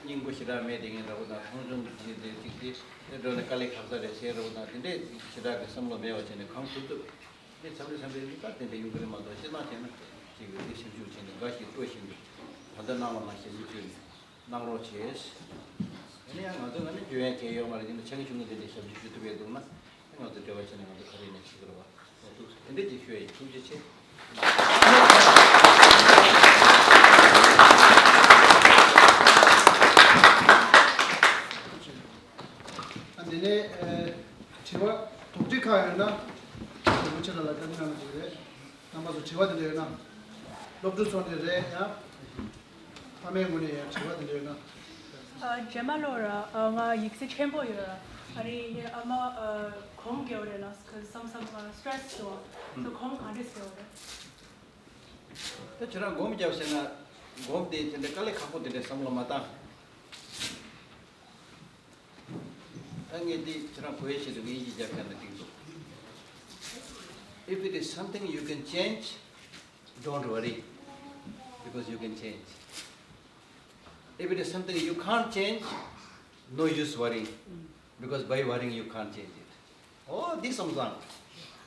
སྙིང་པོ་ཞེ་དྲག་མེད་དེ་ངས་འདྲ་པོ་དང་མཐོང་ཆུང་བྱེད་དེ་གཅིག་དེ་དེ་འགྲོ་ནས་དཀའ་ལས་ཁག་ས་རེད་ཟེར་འདྲ་པོ་དང་དེ་འདྲས་ཞེ་དྲག་གི་བསམ་བློ་མེད་པ་བྱས་ནས་གང་ཐུབ་ཐུབ། དེ་འཚམས་རེ་འཚམས་རེ་ནི་ད་དེ་འདྲ་ཡོང་གི་རེད་མ་གཏོགས་སྤྱིར་བཏང་བྱས་ན་ཅིག་དེ་སེམས་ཤུགས་བྱས་ནས་དགའ་ཞིང་སྤྲོ་བཞིན་དུ་ད་ལྟ་གནང་བ་ནང་བཞིན་དུ་བཅོས་ནས་གནང་རོགས་བྱས། ཨ་ནི་ཡང་ང་ཚོ་ང་ནི་འཇོན་ཡ་གལ་ཡོད་མ་རེད། དེ་འདྲ་ཆུང་ཆུང་གི་དེ་འདྲའི་ཞབས་ཕྱི་ཞུ་ཐུབ་ཡས་འདུག་ན་ང་ཚོ་འབྲེལ་བ་བྱས་ནས་ང་ཚོ་ག་རེ་ཡིན་ན་བྱེད་ཀྱི་རེད་བ། འོ་འདུག་སེ་དེ་འདྲ་ཅིག་ཞུ་ཡ་ཡིན། ཐུགས་རྗེ་ཆེ། ཨ་འདི་ནས་ཨ་དྲི་བ་དོགས་འདྲི་ཁག་ཡོད་ན་རིན་པོ་ཆེ་ལ་ལ་བཀའ་མོལ་གནང་ན་འགྲིག་གི་རེད། རྣམ་པ་ཚོ་དྲི་བ་དེ་འདྲ་ཡོད་ན། སློབ་ཕྲུག་ཚོ་ནས་རེད་ཡང་། ཕ་མའི་ངོས་ནས་ཡང་དྲི་བ་དེ་འདྲ་ཡོད་ན། ཨ་རྗེས་མ་ལོ་ར་ཨ་ང་ཡིག་ཚད་ཆེན་པོ་ཡོད་ར། ཨ་རི་ཨ་མ་ཨ་གོམ་རྒྱབ་རེད་ལ་ཁ་བསམ་བསམ་ཨ་སི་ཊེ་རེ་སི་བྱུང་། ཁོ་གོམ་ག་འདྲས་རྒྱབ་རེད། ད་ཁྱེད་རང་སྒོམ་རྒྱབ་ཟེར་ན། སྒོམ་དེ་དེ་འདྲ་དཀའ་ལས་ཁག་པོ་དེ་འདྲ་བསམ་བློ་མ་བཏང་། ད་ངས་འདི་ཁྱེད་རང་གོ་ཡས་ཆེད་དུ་ངས་ཡིན་གྱི་རྒྱབ་ཀྱང་ན་འགྲིག་འདུག If it is something you can change, don't worry, because you can change. If it is something you can't change, no use worrying, because by worrying you can't change it. ཨོ་འདི་བསམ་བཟང་།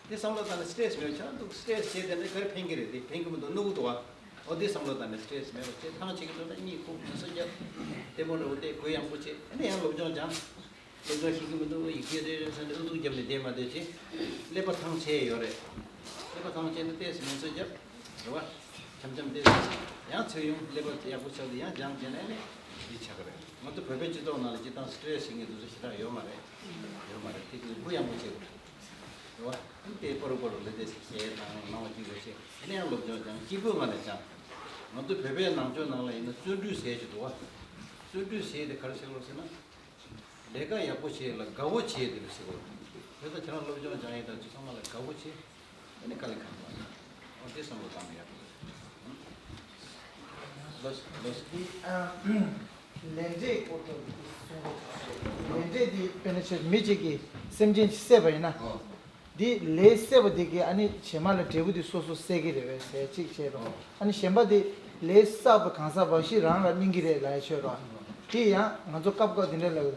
འདི་བསམ་བློ་བཏང་ན་སི་ཊེ་རེ་སི་མེད་ཆགས་འདུག་སི་ཊེ་རེ་སི་བྱས་དེ་འདྲ་ག་རེ་ཕན་གྱི་རེད། དེ་ཕན་གྱི་མི་འདུག་ནུ་གུ་འདུག་ཨ། ཨོ་འདི་བསམ་བློ་བཏང་ན་སི་ཊེ་རེ་སི་མེད་པ་བྱས། ཐང་ཆད་ཀྱི་འདུག་ན་གཉིད་ཁུག་མི་སོ་རྒྱབ། དེ་མོ་འདྲ་བོ་དེ་གུ་ཡངས་པོ་བྱས། ཨ་ནི་ཡང་སློབ་སྦྱོང་སྦྱང་། སློབ་སྦྱོང་ཤེས་ཀྱི་མི་འདུག་ཡིག་ཆ་རེ་རེ་ས་ནས་ཨུ་ཚུགས་རྒྱབ་ནས་བསྡད་མ་བསྡད་བྱས། ཀླད་པ་ཐང་ཆད་ཡོད་རེད། ཀླད་པ་ཐང་ཆད་ན་ཏོག་ཙམ་མི་སོ་རྒྱབ། རེད་བ། འཆམ་འཆམ་ཏོག་ཙམ། ཡང་ཚུར་ཡོང་ཀླད་པ་ཡག་པོ་ཆགས་ཏེ་ཡང་སྦྱང་བྱས་ན་ཨ་ནི་འདི་ཆགས་ཀྱི་རེད། ང་ཚོ་བོད་པའི་སྤྱི་ཚོགས་ནང་ལ་སྤྱིར་བཏང་སི་ཊེ་རེ་སི་ཞིག་ངས་འདུག་ས་ཞེ་དྲག་ཡོད་མ་རེད། ཡོད་མ་རེད། དེ་གི་གུ་ཡངས་པོ་བྱེད་དགོས། རེད་བ། དེ་པོ་རུ་པོ་རུ་ལས་དེ་ཞིག་ཞེས་དང་ནང་བ་གཅིག་རེ་བྱས། དེ་ནས་ཡང་སློབ་སྦྱོང་སྦྱང་། སྐྱིད་པོའི་ངང་ནས་སྦྱང་། ང་ཚོ་བོད་པའི་ནང་ཆོས་ནང་ལ་ཡིན་ན་བརྩོན་འགྲུས་ཟེར་གྱི་འདུག་བ། བརྩོན་འགྲུས་ཟེར་དེ་ག་རེ་ཟེར་ལོ་ཟེར་ན། ལས་ཀ་ཡག་པོ་བྱེད་ལ་དགའ་བོ་བྱེད་དེ་རེད་ཟེར་གོ། དེ་ལྟར་ཁྱེད་རང་སློབ་སྦྱོང་སྦྱང་ཡས་དང་ཅི་ཚང་མ་ལ་དགའ་བོ་བྱེད། ཨ་ནི་དཀའ་ལས་ཁག་པོ་ཨ་ནི། འོ་དེ་བསམ་བློ་བཏང་ཡག་པོ་རེད། ལོས་ལོས། འདི་ཨ་ལས་འབྲས་སྐོར་དུ་གསུང་རོགས། ལས་འབྲས་འདི་དཔེར་ན་ཆེ་མི་གཅིག་གིས་སེམས་ཅན་གཅིག་བསད་པ་ཡིན་ན། འདི་ལས་བསད་པ་འདི་གིས་ཨ་ནི་རྗེས་མ་ལ་འབྲས་བུ་འདི་སོ་སོ་བསད་ཀྱི་རེད་པས་ཟེར་གཅིག་བྱས་རོགས། ཨ་ནི་གཞན་པ་འདི་ལས་བསགས་པ་གང་ཟག་བ་ཞིག་རང་ལ་སྨིན་གྱི་རེད་ལབ་ཡ་ཆོད་རོགས། དེ་ཡང་ང་ཚོ་སྐབས་སྐབས་འདི་འདྲ་ལབ།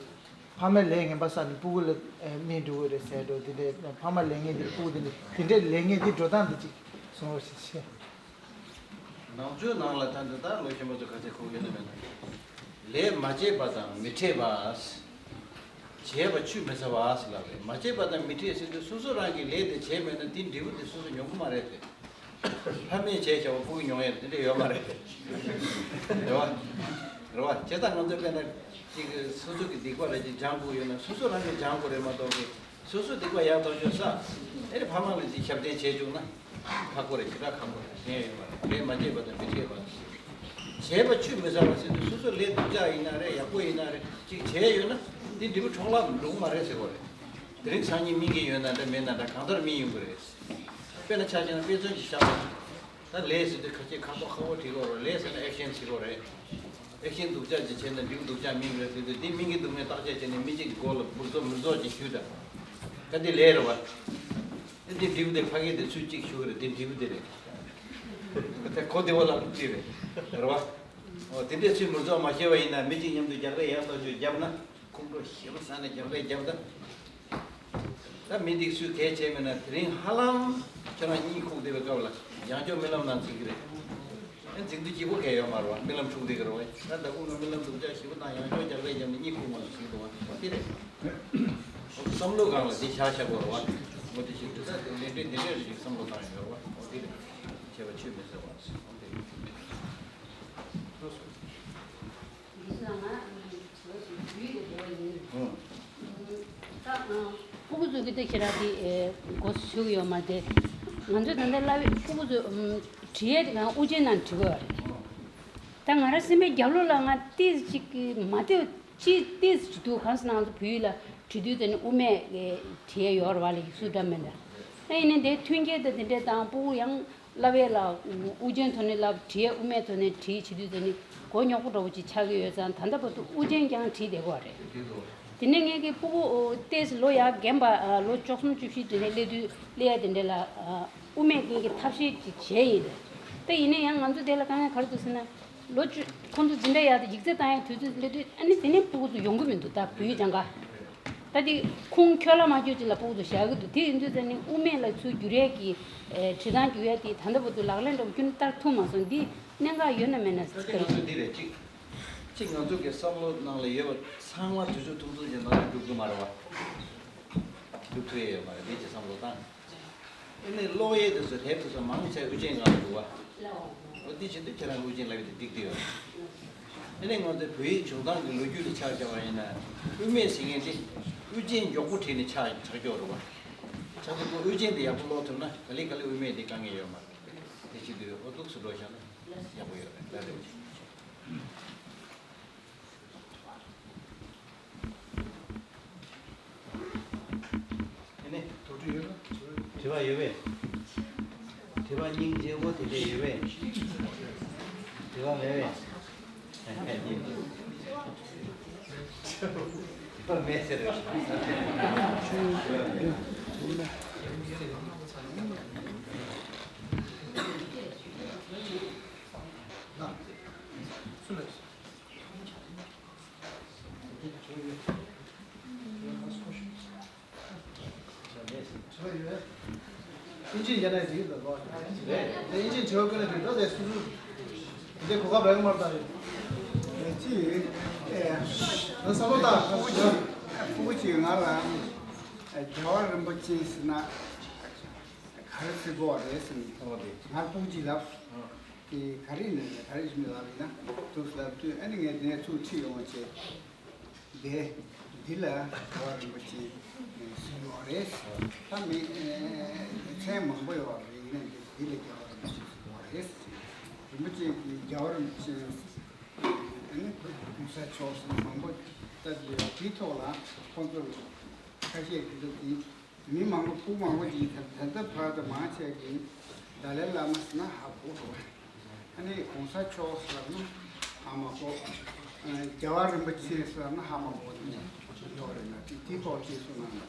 ཕ་མས་ལས་ངན་པ་བསགས་ནས་སྤུ་གུ་ལ་ཨེ་སྨིན་འགྲོ་གི་རེད་ཟེར་འགྲོ། འདི་འདྲའི་ཕ་མ་ལས་ངན་འདི་སྤུ་གུ་འདི་འདྲ་འདི་འདྲའི་ལས་ངན་འདི་འགྲོ་སྟངས་འདི་གཅིག་གསུང་རོགས་ཞེས་བཤད། ནང་ཆོས་ནང་ལ་ད་འདི་ལྟར་ལོ་ཆེན་པོ་ཚོ་ག་ཚད་ཁུག་ཡོད་ན་མེད་ན། ལས་མ་བྱས་པ་དང་མི་འཕྲད་པ། བྱས་པ་ཆུད་མི་ཟ་བ་ཟེར་ལབ་རེད། མ་བྱས་པ་དང་མི་འཕྲད་ཟེར་དུས་སོ་སོ་རང་གིས་ལས་དེ་བྱས་མེད་ན་དེ་འབྲས་བུ་དེ་སོ་སོ་མྱོང་གི་མ་རེད་དེ། ཕ་མས་བྱས་བྱ་བ་སྤུ་གུ་མྱོང་ཡས་དེ་འདྲ་ཡོད་མ་རེད། རེད་བ། རེད་བ། བྱས་ཙང་ང་ཚོས་དཔེར་ན་ཅིག་སོ་སོ་གི་སྡིག་པ་རེ་ཅིག་སྦྱང་དགོས་ཡོད་ན་སོ་སོ་རང་གིས་སྦྱང་དགོས་རེད་མ་གཏོགས་ཀི་སོ་སོ་སྡིག་པ་ཡག་ཐག་ཆོད་ས། ཨེ་རེད་ཕ་མ་ལ་ཅིག་ཞབས་བརྟན་བྱས་བཅུག་ན་ཁག་པོ་རེད། ཞེ་དྲག་ཁག་པོ་རེད། གཞན་ཡོད་མ་རེད། ལས་མ་བྱས་པ་དང་མི་འཕྲད་པ། བྱས་པ་ཆུད་མི་ཟ་བ་ཟེར་དུས་སོ་སོ་ལས་སྡུག་ཅག་ཡིན་ན་རེད། ཡག་པོ་ཡིན་ན་རེད། ཅིག་བྱས་ཡོད་ན་འདི་འབྲས་བུ་འཕྲོ་བརླག་འགྲོ་གི་མ་རེད་ཟེར་གོ་རེད། དེ་རིང་སང་ཉིན་སྨིན་གྱི་ཡོད་ན་འདྲ་མེད་ན་འདྲ་གང་ལྟར་སྨིན་ཡོང་གི་རེད། དཔེར་ན་ཆ་བཞག་ན་དཔེ་མཚོན་ཅིག་བཞག་ན། ད་ལས་ཟེར་དུས་ཁ་ཆེ་ཁག་པོ་ཁག་པོ་བྲིས་དགོས་རེད། ལས་ཟེར་ན་ཨེག་ཤན་བྱེད་དགོས་རེད། ཨེག་ཤན་སྡུག་ཅག་ཅིག་བྱས་ན་འབྲས་བུ་སྡུག་ཅག་སྨིན་གྱི་རེད་ཟེར་དུས་འདི་སྨིན་གྱི་འདུག་མེད་བརྟག་དཔྱད་བྱས་ནས་མི་གཅིག་གི་མགོ་ལ་འབུར་ཚོགས་མུར་ཚོགས་ཅིག་གཞུས་དང་། ད་འདི་ལས་རེད་བ། ཨེ་འདི་འབྲས་བུ་དེ་ཕ་གི་དེ་ཚུལ་གཅིག་ཞུ་གི་རེད། འདི་འབྲས་བུ་དེ་རེད། ད་གོ་བདེ་བོ་ལ་ལུགས་གཅིག་རེད། རེད་བ། འོ་དེ་འདྲའི་ཚུལ་མུར་ཚོགས་མ་ཤེས་པ་ཡིན་ན་མི་གཅིག་མཉམ་དུ་རྒྱག་རེས་ཡག་ཐག་ཆོད་བརྒྱབ་ན། ཁོང་ཁྲོ་ཞེ་པོ་ཟ་ནས་རྒྱབ་རེས་རྒྱབ་ད། ད་མི་འདི་སུས་གལ་ཆེ་མེད་ན་དེ་རིང་ཧ་ལམ་ཁྱོད་རང་གཉིད་ཁུག་བསྡད་པའི་སྐབས་ལ་ཡང་བསྐྱར་རྨི་ལམ་ནང་འཛིན་གྱི་རེད། ཨེ་འཛིན་དུས་སྐྱིད་པོ་གལ་ཡོད་མ་རེད་བ། རྨི་ལམ་འཁྲུག་བསྡད་ཀྱི་རེད་བ། ད་ད་ཁུག་ང་རྨི་ལམ་སྡུག་ཅག་ཞེ་པོ་བཏང་ཡང་བསྐྱར་རྒྱབ་རེས་རྒྱབ་ནས་གཉིད་ཁུག་མ་སོང་ཞིག་འདུག་བ། དེ་རེད། བསམ་བློ་སྒང་ལ་འདི་བཞག་བཞག་དགོས་རེད་བ། འོ་དེ་ཞིག་འདུག་ད་དེ་ལས་འབྲས་འདི་འདྲས་རེ་ཞིག་བསམ་བློ་བཏང་ཡོད་རེད་བ། འོ་དེ་རེད། བྱས་པ་ཆུད་མི་ཟ་བ། འོ་དེ་རེད། འདི་ཚོ་ལ་ང་ཨ་ནི་བྱ་བ་ཞིག་བརྒྱུད་དེ་འགྲོ་བ་ཡིན། ཨང་། ད་ཨ་ཕྲུ་གུ་ཚོ་གི་ད་ཁྱེད་རང་དེ་ཨེ་མགོ་ཚོས་ཡོད་མ་དེ། ང་ཚོ་ད་ལྟ་སླ་བའི་ཕྲུ་གུ་ཚོ་ཨམ་བྲིས་ཡས་དེ་ང་དབུ་ཅན་ནང་བྲིས་དགོས་པ་རེད། ད་ང་རང་སེམས་པའི་རྒྱབ་ལོགས་ལ་ང་ཏིས་ཅིག་གི་མ་བདེ་ཅི་ཏིས་ཅིག་འདུག་གང་ཟེར་ན་ང་ཚོ་བོད་ཡིག་ལ་བྲིས་དུས་དེ་ནི་དབུ་མེད་ཀྱི་བྲིས་ཡས་ཡོད་རེད་བ་ལ། ཡིག་གཟུགས་འདྲ་མི་འདྲ། ད་ཡིན་ནའི་དེ་མཐུན་རྐྱེན་དང་དེ་འདྲས་དང་ཕྲུ་གུ་ཡང་། བསླབ་ཡས་ལ་དབུ་ཅན་ཐོག་ནས་བསླབ། བྲིས་ཡས་དབུ་མའི་ཐོག་ནས་བྲིས་བྱེད་དུས་ཙ་ནི་མགོ་རྙོག་པོ་འདྲ་བོ་ཅིག་ཆགས་ཀྱི་ཡོད་ཙང་། ད་ལྟ་བར་དུ་དབུ་ཅན་རྐྱང་བྲིས་བསྡད་ཀྱི་ཡོད་རེད། དེ་ནས་ངེད་ཀྱི་སྤུ་གུ་ཏོག་ཙམ་ལོ་ཡར་རྒན་པ་ལོ་བཅུ་གསུམ་བཅུ་བཞི་དེ་ནས་སླེབས་དུས་སླེབས་ཡ་དེ་འདྲ་ལ་དབུ་མའི་སྐད་ཀྱི་ཐབས་ཤེས་ཅིག་བྱས་ཡིན་རེད། ད་ཡིན་ན་ཡང་ང་ཚོ་དེ་ལ་དཀའ་ངལ་ག་རེ་འདུག་ཟེར་ན། ལོ་བཅུ་ཁོང་ཚོ་འཛིན་གྲྭ་ཡག་དང་ཡིག་ཚད་བཏང་ཡག་དུས་ཚོད་སླེབས་དུས་ཨ་ནི་དེ་ནས་སྤུ་གུ་ཚོ་ཡོང་གི་མི་འདུག་ད་བོད་ཡིག་སྦྱང་ག་ད་དེ་ཁུངས་འཁྱོལ་ལ་མ་འཁྱོལ་ཅིག་ལ་སྤུ་གུ་ཚོ་བཞག་གི་འདུག་དེ་ཡིན་དུས་ཙ་ནི་དབུ་མའི་ལ་ཚུར་བསྒྱུར་ཡས་ཀྱི་ཨེ་བྲིས་སྟངས་བསྒྱུར་ཡས་དེ་ད་ལྟ་བར་དུ་ལག་ལེན་འདྲ་བོ་ཁྱོན་ནས་བསྟར་ཐུབ་མ་སོང་། འདི་གནད་འགག་ཡོད་ན་མེད་ན་ཟེར། ད་དེ་ང་ཚོ་འདི་རེད། གཅིག་གཅིག་ང་ཚོ་གི་བསམ་བློ་ནང་ལ་ཡོད་པ་ཚང་མ་དུས་ཚོད་ཐུང་ཐུང་ཅིག་ནང་ལ་འགྲུབ་གི་མ་རེད་བ། འགྲུབ་ཐུབ་ཡས་ཡོད་མ་རེད། འདི་ཅིག་བསམ་བློ་བཏང་། ཨ་ནི་ཀློག་ཡས་དེ་ཚོ་དེབ་དེ་ཚོ་མང་ཆེ་དབུ་ཅན་སྒང་ལ་འདུག་བ། འོ་འདི་བྱེད་དུས་ཁྱེད་རང་དབུ་ཅན་བསླབ་ཡས་དེ་འགྲིག་བསྡད་ཡོད། ཨ་ནི་ང་ཚོའི་བོད་ཡིག་བྱུང་སྟངས་ཀྱི་ལོ་རྒྱུས་ལ་ཆ་བཞག་པ་ཡིན་ན། དབུ་མའི་ཟེར་མཁན་དེ་དབུ་ཅན་མགྱོགས་པོ་བྲིས་ནས་ཆགས་ཆགས་ཀྱི་ཡོད་རེད་བ། ཆགས་དུས་ཁོ་དབུ་ཅན་དེ་ཡག་པོ་ཀློག་ཐུབ་ན་ག་ལེ་ག་ལེ་དབུ་མའི་དེ་དཀའ་ངལ་ཡོད་མ་རེད། དེ་བྱེད་དུས་འོ་ཐུགས་སུ་འགྲོ་བཞག་ན་ཡག་པོ་ཡོད་རེད། ལགས་རེད། དྲི་བ་ཡོད་པས། དྲི་བ་སྙིང་རྗེ་བོ་དེ་འདྲ་ཡོད་པས། དྲི་བ་མེད་པས། དྲི་བ་མེད་ཟེར། དབྱིན་ཇི་ཡིན་ན་ཡིན་ད་ལོ། དེ་དབྱིན་ཇི་བྱེད་པ་ཀུན་ལ་དེ་ད་དེ་སུ་སུ་དེ་གོ་སྐབས་རག་གི་མ་རེད་ད་རེད། དེ་ཅི་ཨེ་ད་བསམ་བློ་བཏང་། ཕྲུ་གུ་ཅིག་ཕྲུ་གུ་ཅིག་ང་ལ་རྒྱལ་བ་རིན་པོ་ཆེ་ཟེར་ན་ག་རེ་ཟེར་དགོས་རེད་ཟེར་ནས་ང་ཕྲུ་གུ་ཅིག་ལབ། དེ་ག་རེ་ནས་ག་རེ་ཞིག་ལབ་ཡིན་ན་འདུག་ལབ་དུས་ཨ་ནི་ངས་དེ་ནས་ཚུར་ཁྲིད་ཡོང་བ་བྱས། དེ་འདི་ལ་རྒྱལ་བ་རིན་པོ་ཆེ་གསུངས་ཡོད་རེད། ད་མི་མཚན་མང་པོ་ཡོད་རེད། ཡིན་ན་འདི་འདི་ལ་རྒྱལ་བ་རིན་པོ་ཆེ་གསུངས་ཡོད་རེད། རིན་པོ་ཆེ་གི་རྒྱལ་བ་རིན་པོ་ཆེ་ཨ་ནི་གོང་ས་མཆོག་གསུངས་མང་པོ་ལྟ་དུས་དེའི་ཐོག་ལ་ཁོང་ཚོར་ཁ་ཤས་ཀྱི་འདུག་དེ། མི་མང་པོ་ཕྲུ་གུ་མང་པོ་ཅིག་ད་ད་ལྟ་བར་དུ་མང་ཆེ་གིས་ཏཱ་ལའི་བླ་མ་ཟེར་ན་ཧ་གོ་འགྲོ་བ། ཨ་ནི་གོང་ས་མཆོག་ཟེར་ན་ཧ་མ་གོ། རྒྱལ་བ་རིན་པོ་ཆེ་ཟེར་ན་ཧ་མ་གོ་དེ་འདྲ་ཡོད་རེད་ན། དེ་དེ་ཐོག་ཅིག་གསུངས་གནང་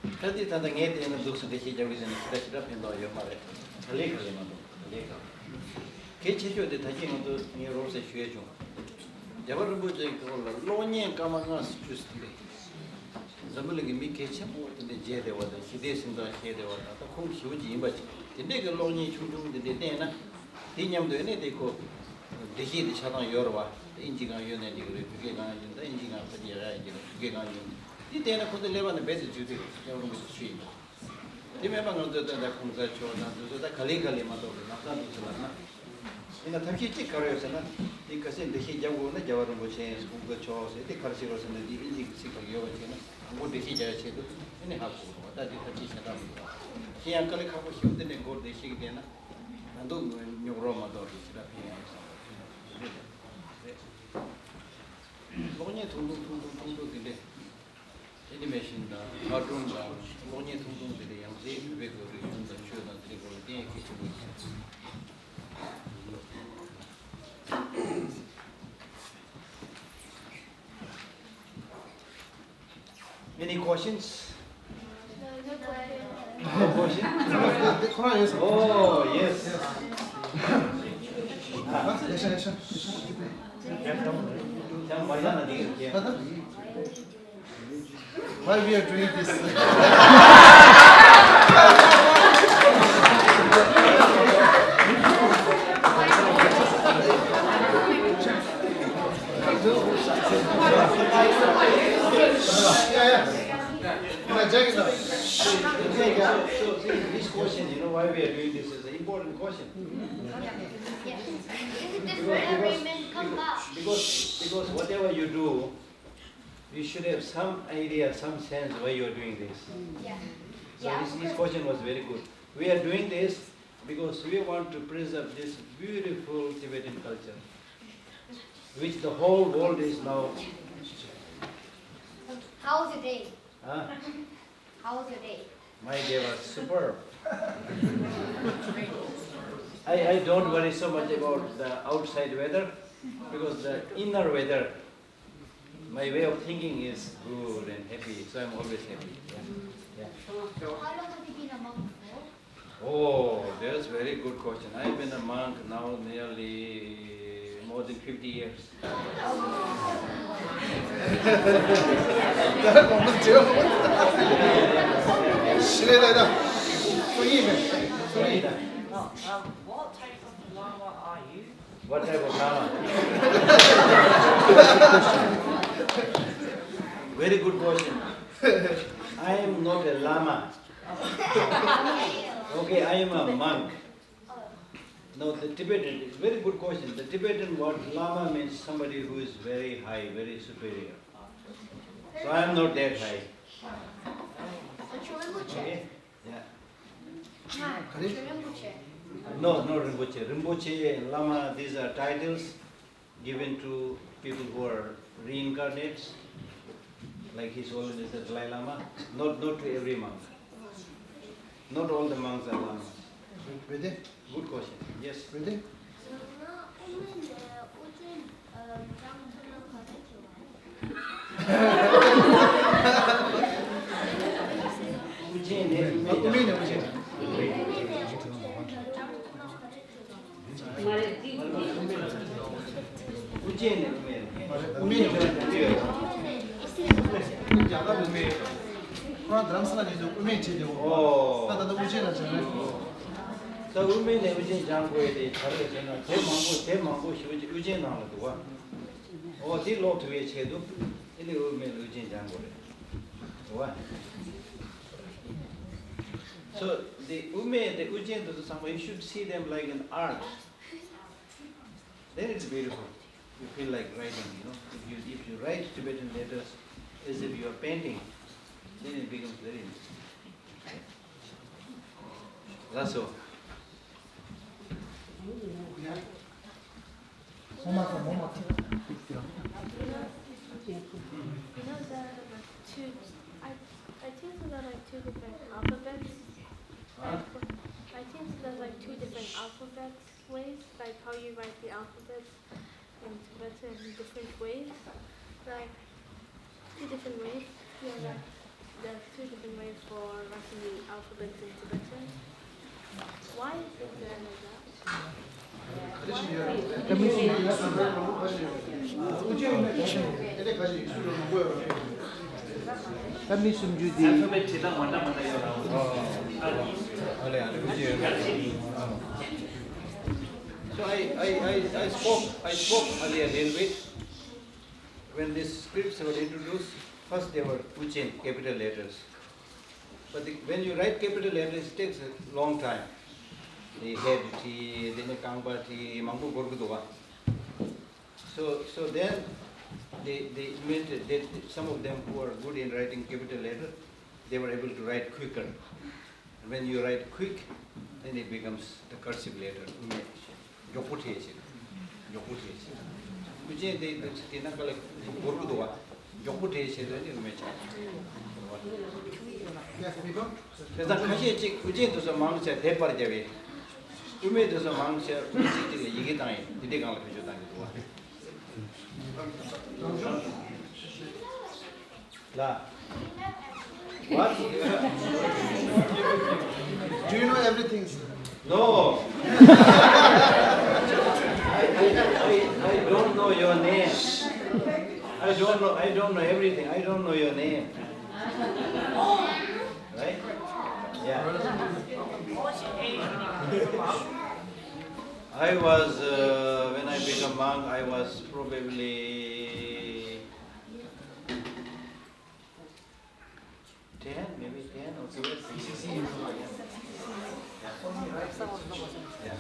དང་། ད་དེ་ད་ལྟ་ངས་བལྟས་ན་འདུག་སེ་འགྲེལ་བཤད་རྒྱག་གི་ཟེར་ན་ད་ཞེ་དྲག་ཕན་ཐོགས་ཡོད་མ་རེད། ག་ལེ་ག་ལེ་མ་གཏོགས་ག་ལེ་ག་ལེ། གལ་ཆེ་ཤོས་དེ་ད་གིན་ང་ཚོ་ངས་རོབ་ཙམ་ཞུ་ཡས་བྱུང་། རྒྱལ་བ་རིན་པོ་ཆེའི་སྐོར་ལ་གློག་བརྙན་སྐར་མ་ལྔ་བཅུ་ཙམ་རེད། འཛམ་བུ་གླིང་གི་མི་གལ་ཆེན་པོ་དེ་འདྲ་མཇལ་བསྡད་པ་དང་། ཞི་བདེའི་གཟེངས་རྟགས་བཞེས་བསྡད་པ་དང་། ད་ཁོང་གི་ཞེ་པོ་ཅིག་ཡིན་པ་ཅིག་དེ་འདྲས་ཀྱི་གློག་བརྙན་ཆུང་ཆུང་དེ་འདྲས་བསྟན་ན། དེ་མཉམ་དུ་ཨ་ནི་དེ་ཁོ་འགྲེལ་བཤད་དེ་ཆགས་སྟངས་ཡོད་རེད་བ། དབྱིན་ཇི་སྒང་ཡོད་ན་འགྲིག་གི་རེད། བོད་སྐད་སྒང་ཡོད་ན། ད་དབྱིན་ཇི་སྒང་ཕལ་ཆེར་ཡག་ཡག་ཡིན་གྱི་རེད། བོད་སྐད་སྒང་ཡོད་ན། དེ་བལྟས་ན་ཁོ་ཚོ་ཀླད་པ་ནང་རྦད་དེ་འཛུལ་བསྡད་ཡོད། སྐྱབས་མགོན་པ་ཆོས་དབྱིངས་དེ་མེད་པ་ང་ཚོས་ད་ལྟ་གོང་ས་མཆོག་དང་དེ་ཚོ་ད་ག་ལེ་ག་ལེ་མ་གཏོགས་པའི་ལག་རྟགས་འདུག་ཟེར་ལབ་ན། ཡིན་ན་ཐབས་ཤེས་གཅིག་ག་རེ་ཡོད་ཟེར་ན། དེ་གལ་སྲིད་འགྲེལ་བཤད་རྒྱག་དགོས་ན་རྒྱལ་བ་རིན་པོ་ཆེ་གོང་ས་མཆོག་ཟེར་དེ་ག་རེ་བྱེད་དགོས་ཟེར་ན། དེ་དབྱིན་ཇི་གི་ཚིག་ག་ཡོད་པ་བྱས་ན་དང་པོ་འགྲེལ་བཤད་རྒྱག་ཡ་ཆེད་དུ་ཨ་ནི་ཧ་གོ་རོགས། ད་དེ་ཐབས་ཤེས་གཞན་དག་མི་འདུག་དེ་ཡང་དཀའ་ལས་ཁག་པོ་ཞེ་པོ་དེ་འདྲའི་མགོ་བདེ་ཤེས་ཀྱི་བསྡད་ན་ང་ཚོ་རྙོག་རོ་མ་གཏོགས་དེ་ཞེ་དྲག་ཕན་ཡོང་ས་མ་རེད། གློག་བརྙན་ཐུང་ཐུང་ཐུང་ཐུང་ཐུང་ཐུང་དེ་འདྲས། ཨེ་ནི་མེ་ཤིན་དང་། ཀར་ཊུན་དང་། གློག་བརྙན་ཐུང་ཐུང་དེ་འདྲ་ཡང་སྲིད་བོད་པའི་གི་རིག་གཞུང་དང་ཆོས་དང་དེ་འདྲའི་སྐོར་ལ་བསྟན་ཡ་གལ་ཆེན་པོ་ཡིན། Any questions? No questions? Oh, yes. Why we are doing this? Yeah, yeah. Can I check it out? So, so, see, this question, you know, why we are doing this is an important question. Yes. It's different every minute come back. Because, because whatever you do, you should have some idea, some sense why you are doing this. Yeah. So yeah, this, this question was very good. We are doing this because we want to preserve this beautiful Tibetan culture, which the whole world is now. How's your day? Huh? How was your day? My day was superb. I, I don't worry so much about the outside weather because the inner weather, my way of thinking is good and happy, so I'm always happy. Yeah. Yeah. So how long have you been a monk for? Oh, that's very good question. I've been a monk now nearly more than fifty years. What type of Lama? Very good question. I am not a Lama. Okay, I am a monk. No, the Tibetan, it's a very good question. The Tibetan word Lama means somebody who is very high, very superior. So I am not that high. Okay? Yeah. No, not Rinpoche. Rinpoche, Lama, these are titles given to people who are reincarnates, like His Holiness the Dalai Lama, not, not to every monk. Not all the monks are Lamas. Ready? Good question. Yes. Ready? ད་དབུ་མའི་ནས་དབུ་ཅན་སྦྱང་དགོས་ཡ་དེ་ག་རེ་ཟེར་ན་དེབ་མང་པོ་དེབ་མང་པོ་ཞིག་དབུ་ཅན་ནང་ལ་འདུག་བ། འོ་དེ་ཀློག་ཐུབ་པའི་ཆེད་དུ་དེ་ནས་དབུ་མའི་དབུ་ཅན་སྦྱང་དགོས་རེད། འོ། So the དབུ་མའི་དེ་དབུ་ཅན་དེ་ཚོ་ཚང་མ you should see them like an art. Then it's beautiful. You feel like writing, you know. If you, if you write Tibetan letters as if you are painting, then it becomes very interesting. That's all. You know, there are two, I, I think there are like two different alphabets. Like, I think there's like two different alphabet ways, like how you write the alphabets in Tibetan in different ways. Like, two different ways. Yeah, like, there are two different ways for writing the alphabet in Tibetan. Why is there like that? ད་མི་སུམ་ཅུ་དེ། So I, I, I, I spoke, I spoke earlier a little bit. When these scripts were introduced, first they were Uchen, capital letters. But the, when you write capital letters, it takes a long time. The head T, then the Kangpa T, མང་པོ་འགོར་གི་འདུག་བ། So, so then they, they invented that some of them who are good in writing capital letter, they were able to write quicker. When you write quick, then it becomes the cursive letter. མགྱོགས་པོ་བྲིས་ཤིག་མགྱོགས་པོ་བྲིས་ཤིག་དབུ་ཅན་དེ་དེ་དེ་ན་ག་ལ་འགོར་གི་འདུག་བ། མགྱོགས་པོ་བྲིས་ཤིག་ལ་ནི་དབུ་མའི་ཆ། དེ་ཚང་ཁ་ཤས་ཅིག་དབུ་ཅན་དེ་ཚོ་མང་ཆེ་དེབ་པར་རྒྱབ་པས། དབུ་མེད་དེ་ཚོ་མང་ཆེ་དབུ་ཅན་ཅིག་ལ་ཡི་གེ་བཏང་ཡིན་དེ་འདྲའི་སྒང་ལ་བེད་སྤྱོད་བཏང་གི་འདུག་བ། ལ། What? Do you know everything? No. I, I, I, I don't know your name. I don't know, I don't know everything. I don't know your name. Right? Yeah. I was, uh, when I became monk, I was probably ten, maybe ten or twelve. Yeah.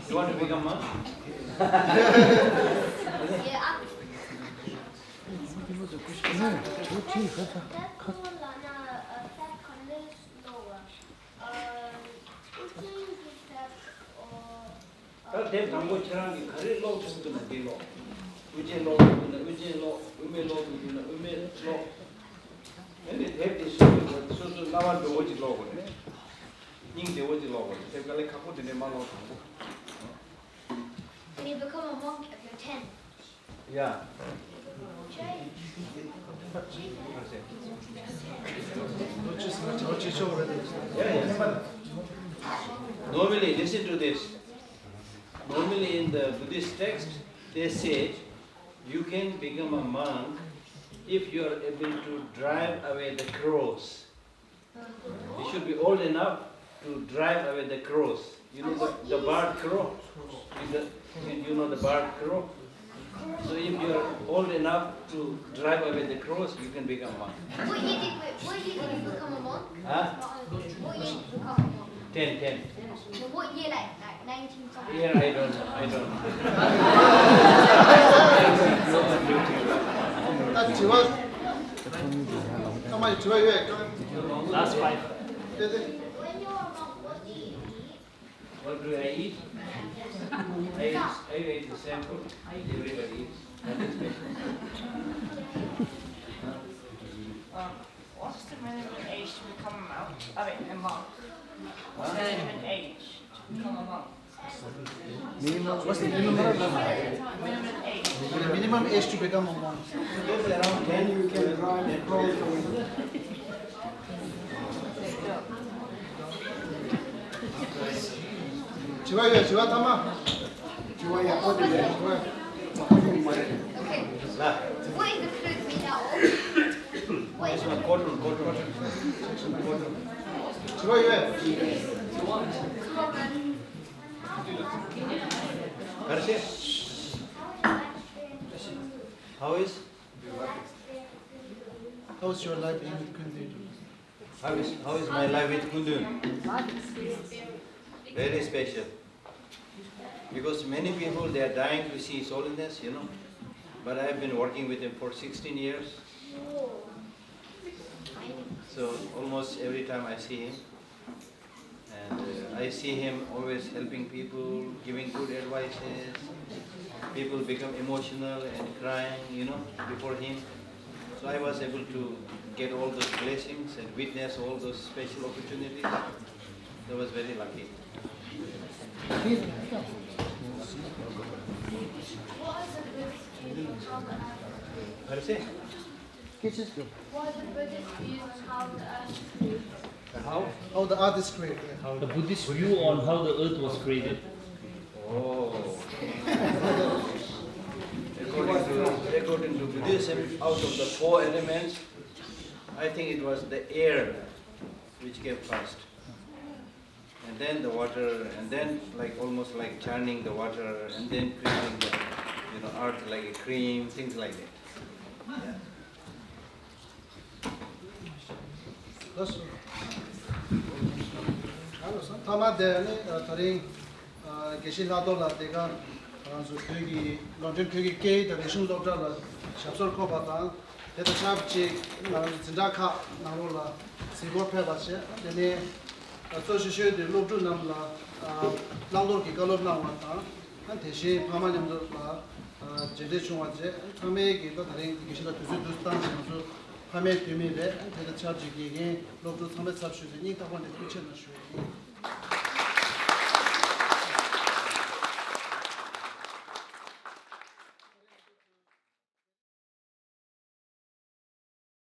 You want to become monk? ད་དེབ་དང་པོ་ཁྱེད་རང་གིས་ག་རེ་ཀློག་ཐུབ་འདུག་ན་འདི་ཀློག་དབུ་ཅན་ཀློག་ཐུབ་འདུག་ན་དབུ་ཅན་ཀློག་དབུ་མེད་ཀློག་ཐུབ་འདུག་ན་དབུ་མེད་ཀློག་དེ་ནས་དེབ་དེ་སོ་སོ་སོ་སོ་རྣ་བ་འགྲོ་བོ་ཅིག་ཀློག་དགོས་རེད། སྙིང་བདེ་བོ་ཅིག་ལོག་པ་རེད། དེབ་དཀའ་ལས་ཁག་པོ་དེ་འདྲས་མ་ལོག་དང་པོ། Can you become a monk if you're ten? Yeah. Normally, listen to this. Normally, in the Buddhist text, they say you can become a monk if you are able to drive away the crows. You should be old enough to drive away the crows. You know the, the barred crow? You, the, you, you know the barred crow? So if you are old enough to drive away the crows, you can become monk. What year did we, what year did you become a monk? Huh? What year did you become a monk? Ten, ten. What year, like, like nineteen something? Yeah, I don't know. I don't know. ད་དྲི་བ། ཨ་མ་ཡི་དྲི་བ་ཡོད། Last five. དེ་དེ། What do I eat? I eat, I eat the same food everybody eats. Nothing special. Um, what's the minimum age to become a monk? I mean, a monk. What's the minimum age to become a monk? Minimum, what's the minimum age? Minimum age. The minimum age to become a monk. Then you can drive the crows away. དྲི་བ་ཡོད། དྲི་བ་ཐ་མ། དྲི་བ་ཡག་པོ་དེ་ཡོད། དྲི་བ་ཡག་པོ་ཡོད་མ་རེད། Okay. What is the flute made out of? What is it? Cotton, cotton. Cotton. དྲི་བ་ཡོད། ག་རེ་བྱས། How is? How's your life in Kundin? How is, how is my life with Kundun? Very special. Because many people, they are dying to see His Holiness, you know. But I have been working with him for sixteen years. So almost every time I see him, and uh, I see him always helping people, giving good advices. People become emotional and crying, you know, before him. So I was able to get all those blessings and witness all those special opportunities. I was very lucky. What is a good student? How to say? What are the Buddhist views on how the earth is created? How? How the earth is created. How? The Buddhist view on how the earth was created. Oh. According to, according to Buddhism, out of the four elements, I think it was the air which came first. And then the water, and then, like, almost like churning the water, and then creating the, you know, earth like a cream, things like that. Yeah. ལགས་སོ། ཐ་མ་དེ་ནི་ད་རིང་དགེ་བཤེས་ལྷག་རྡོར་ལགས་དེ་ག་ང་ཚོ་བོད་ཀྱི་ལུང་སྟོན་བོད་ཀྱི་སྐད་ཡིག་དང་རིག་གཞུང་སློབ་གྲྭ་ལ་ཞབས་སོར་འཁོད་པ་དང་། དེ་དང་ཆབས་ཅིག་ང་རང་ཚོ་འཛིན་གྲྭ་ཁག་ནང་ལོགས་ལ་གཟིགས་སྐོར་ཕེབས་པ་བྱས། དེ་ནས་གཙོ་ཆེ་ཤོས་དེ་སློབ་ཕྲུག་རྣམས་ལ་བླང་དོར་གྱི་བཀའ་སློབ་གནང་བ་དང་། དེ་བཞིན་ཕ་མ་མཉམ་དུ་ལ་མཇལ་འཕྲད་བྱུང་བ་བཅས་ཚང་མས་ཀྱིས་ད་ད་རིང་དགེ་བཤེས་ལ་དུས་ཚོད་བསྡུ་བཏང་ནས་ང་ཚོ་ཕ་མའི་དུས་མིན་རེད། དེ་དང་ཆབས་ཅིག་དགེ་རྒན་སློབ་ཕྲུག་ཚང་མའི་ཚབ་ཞུས་ཏེ་སྙིང་ཐག་པ་ནས་ཐུགས་རྗེ་ཆེ་གནང་ཞུ་ཡི་ཡིན།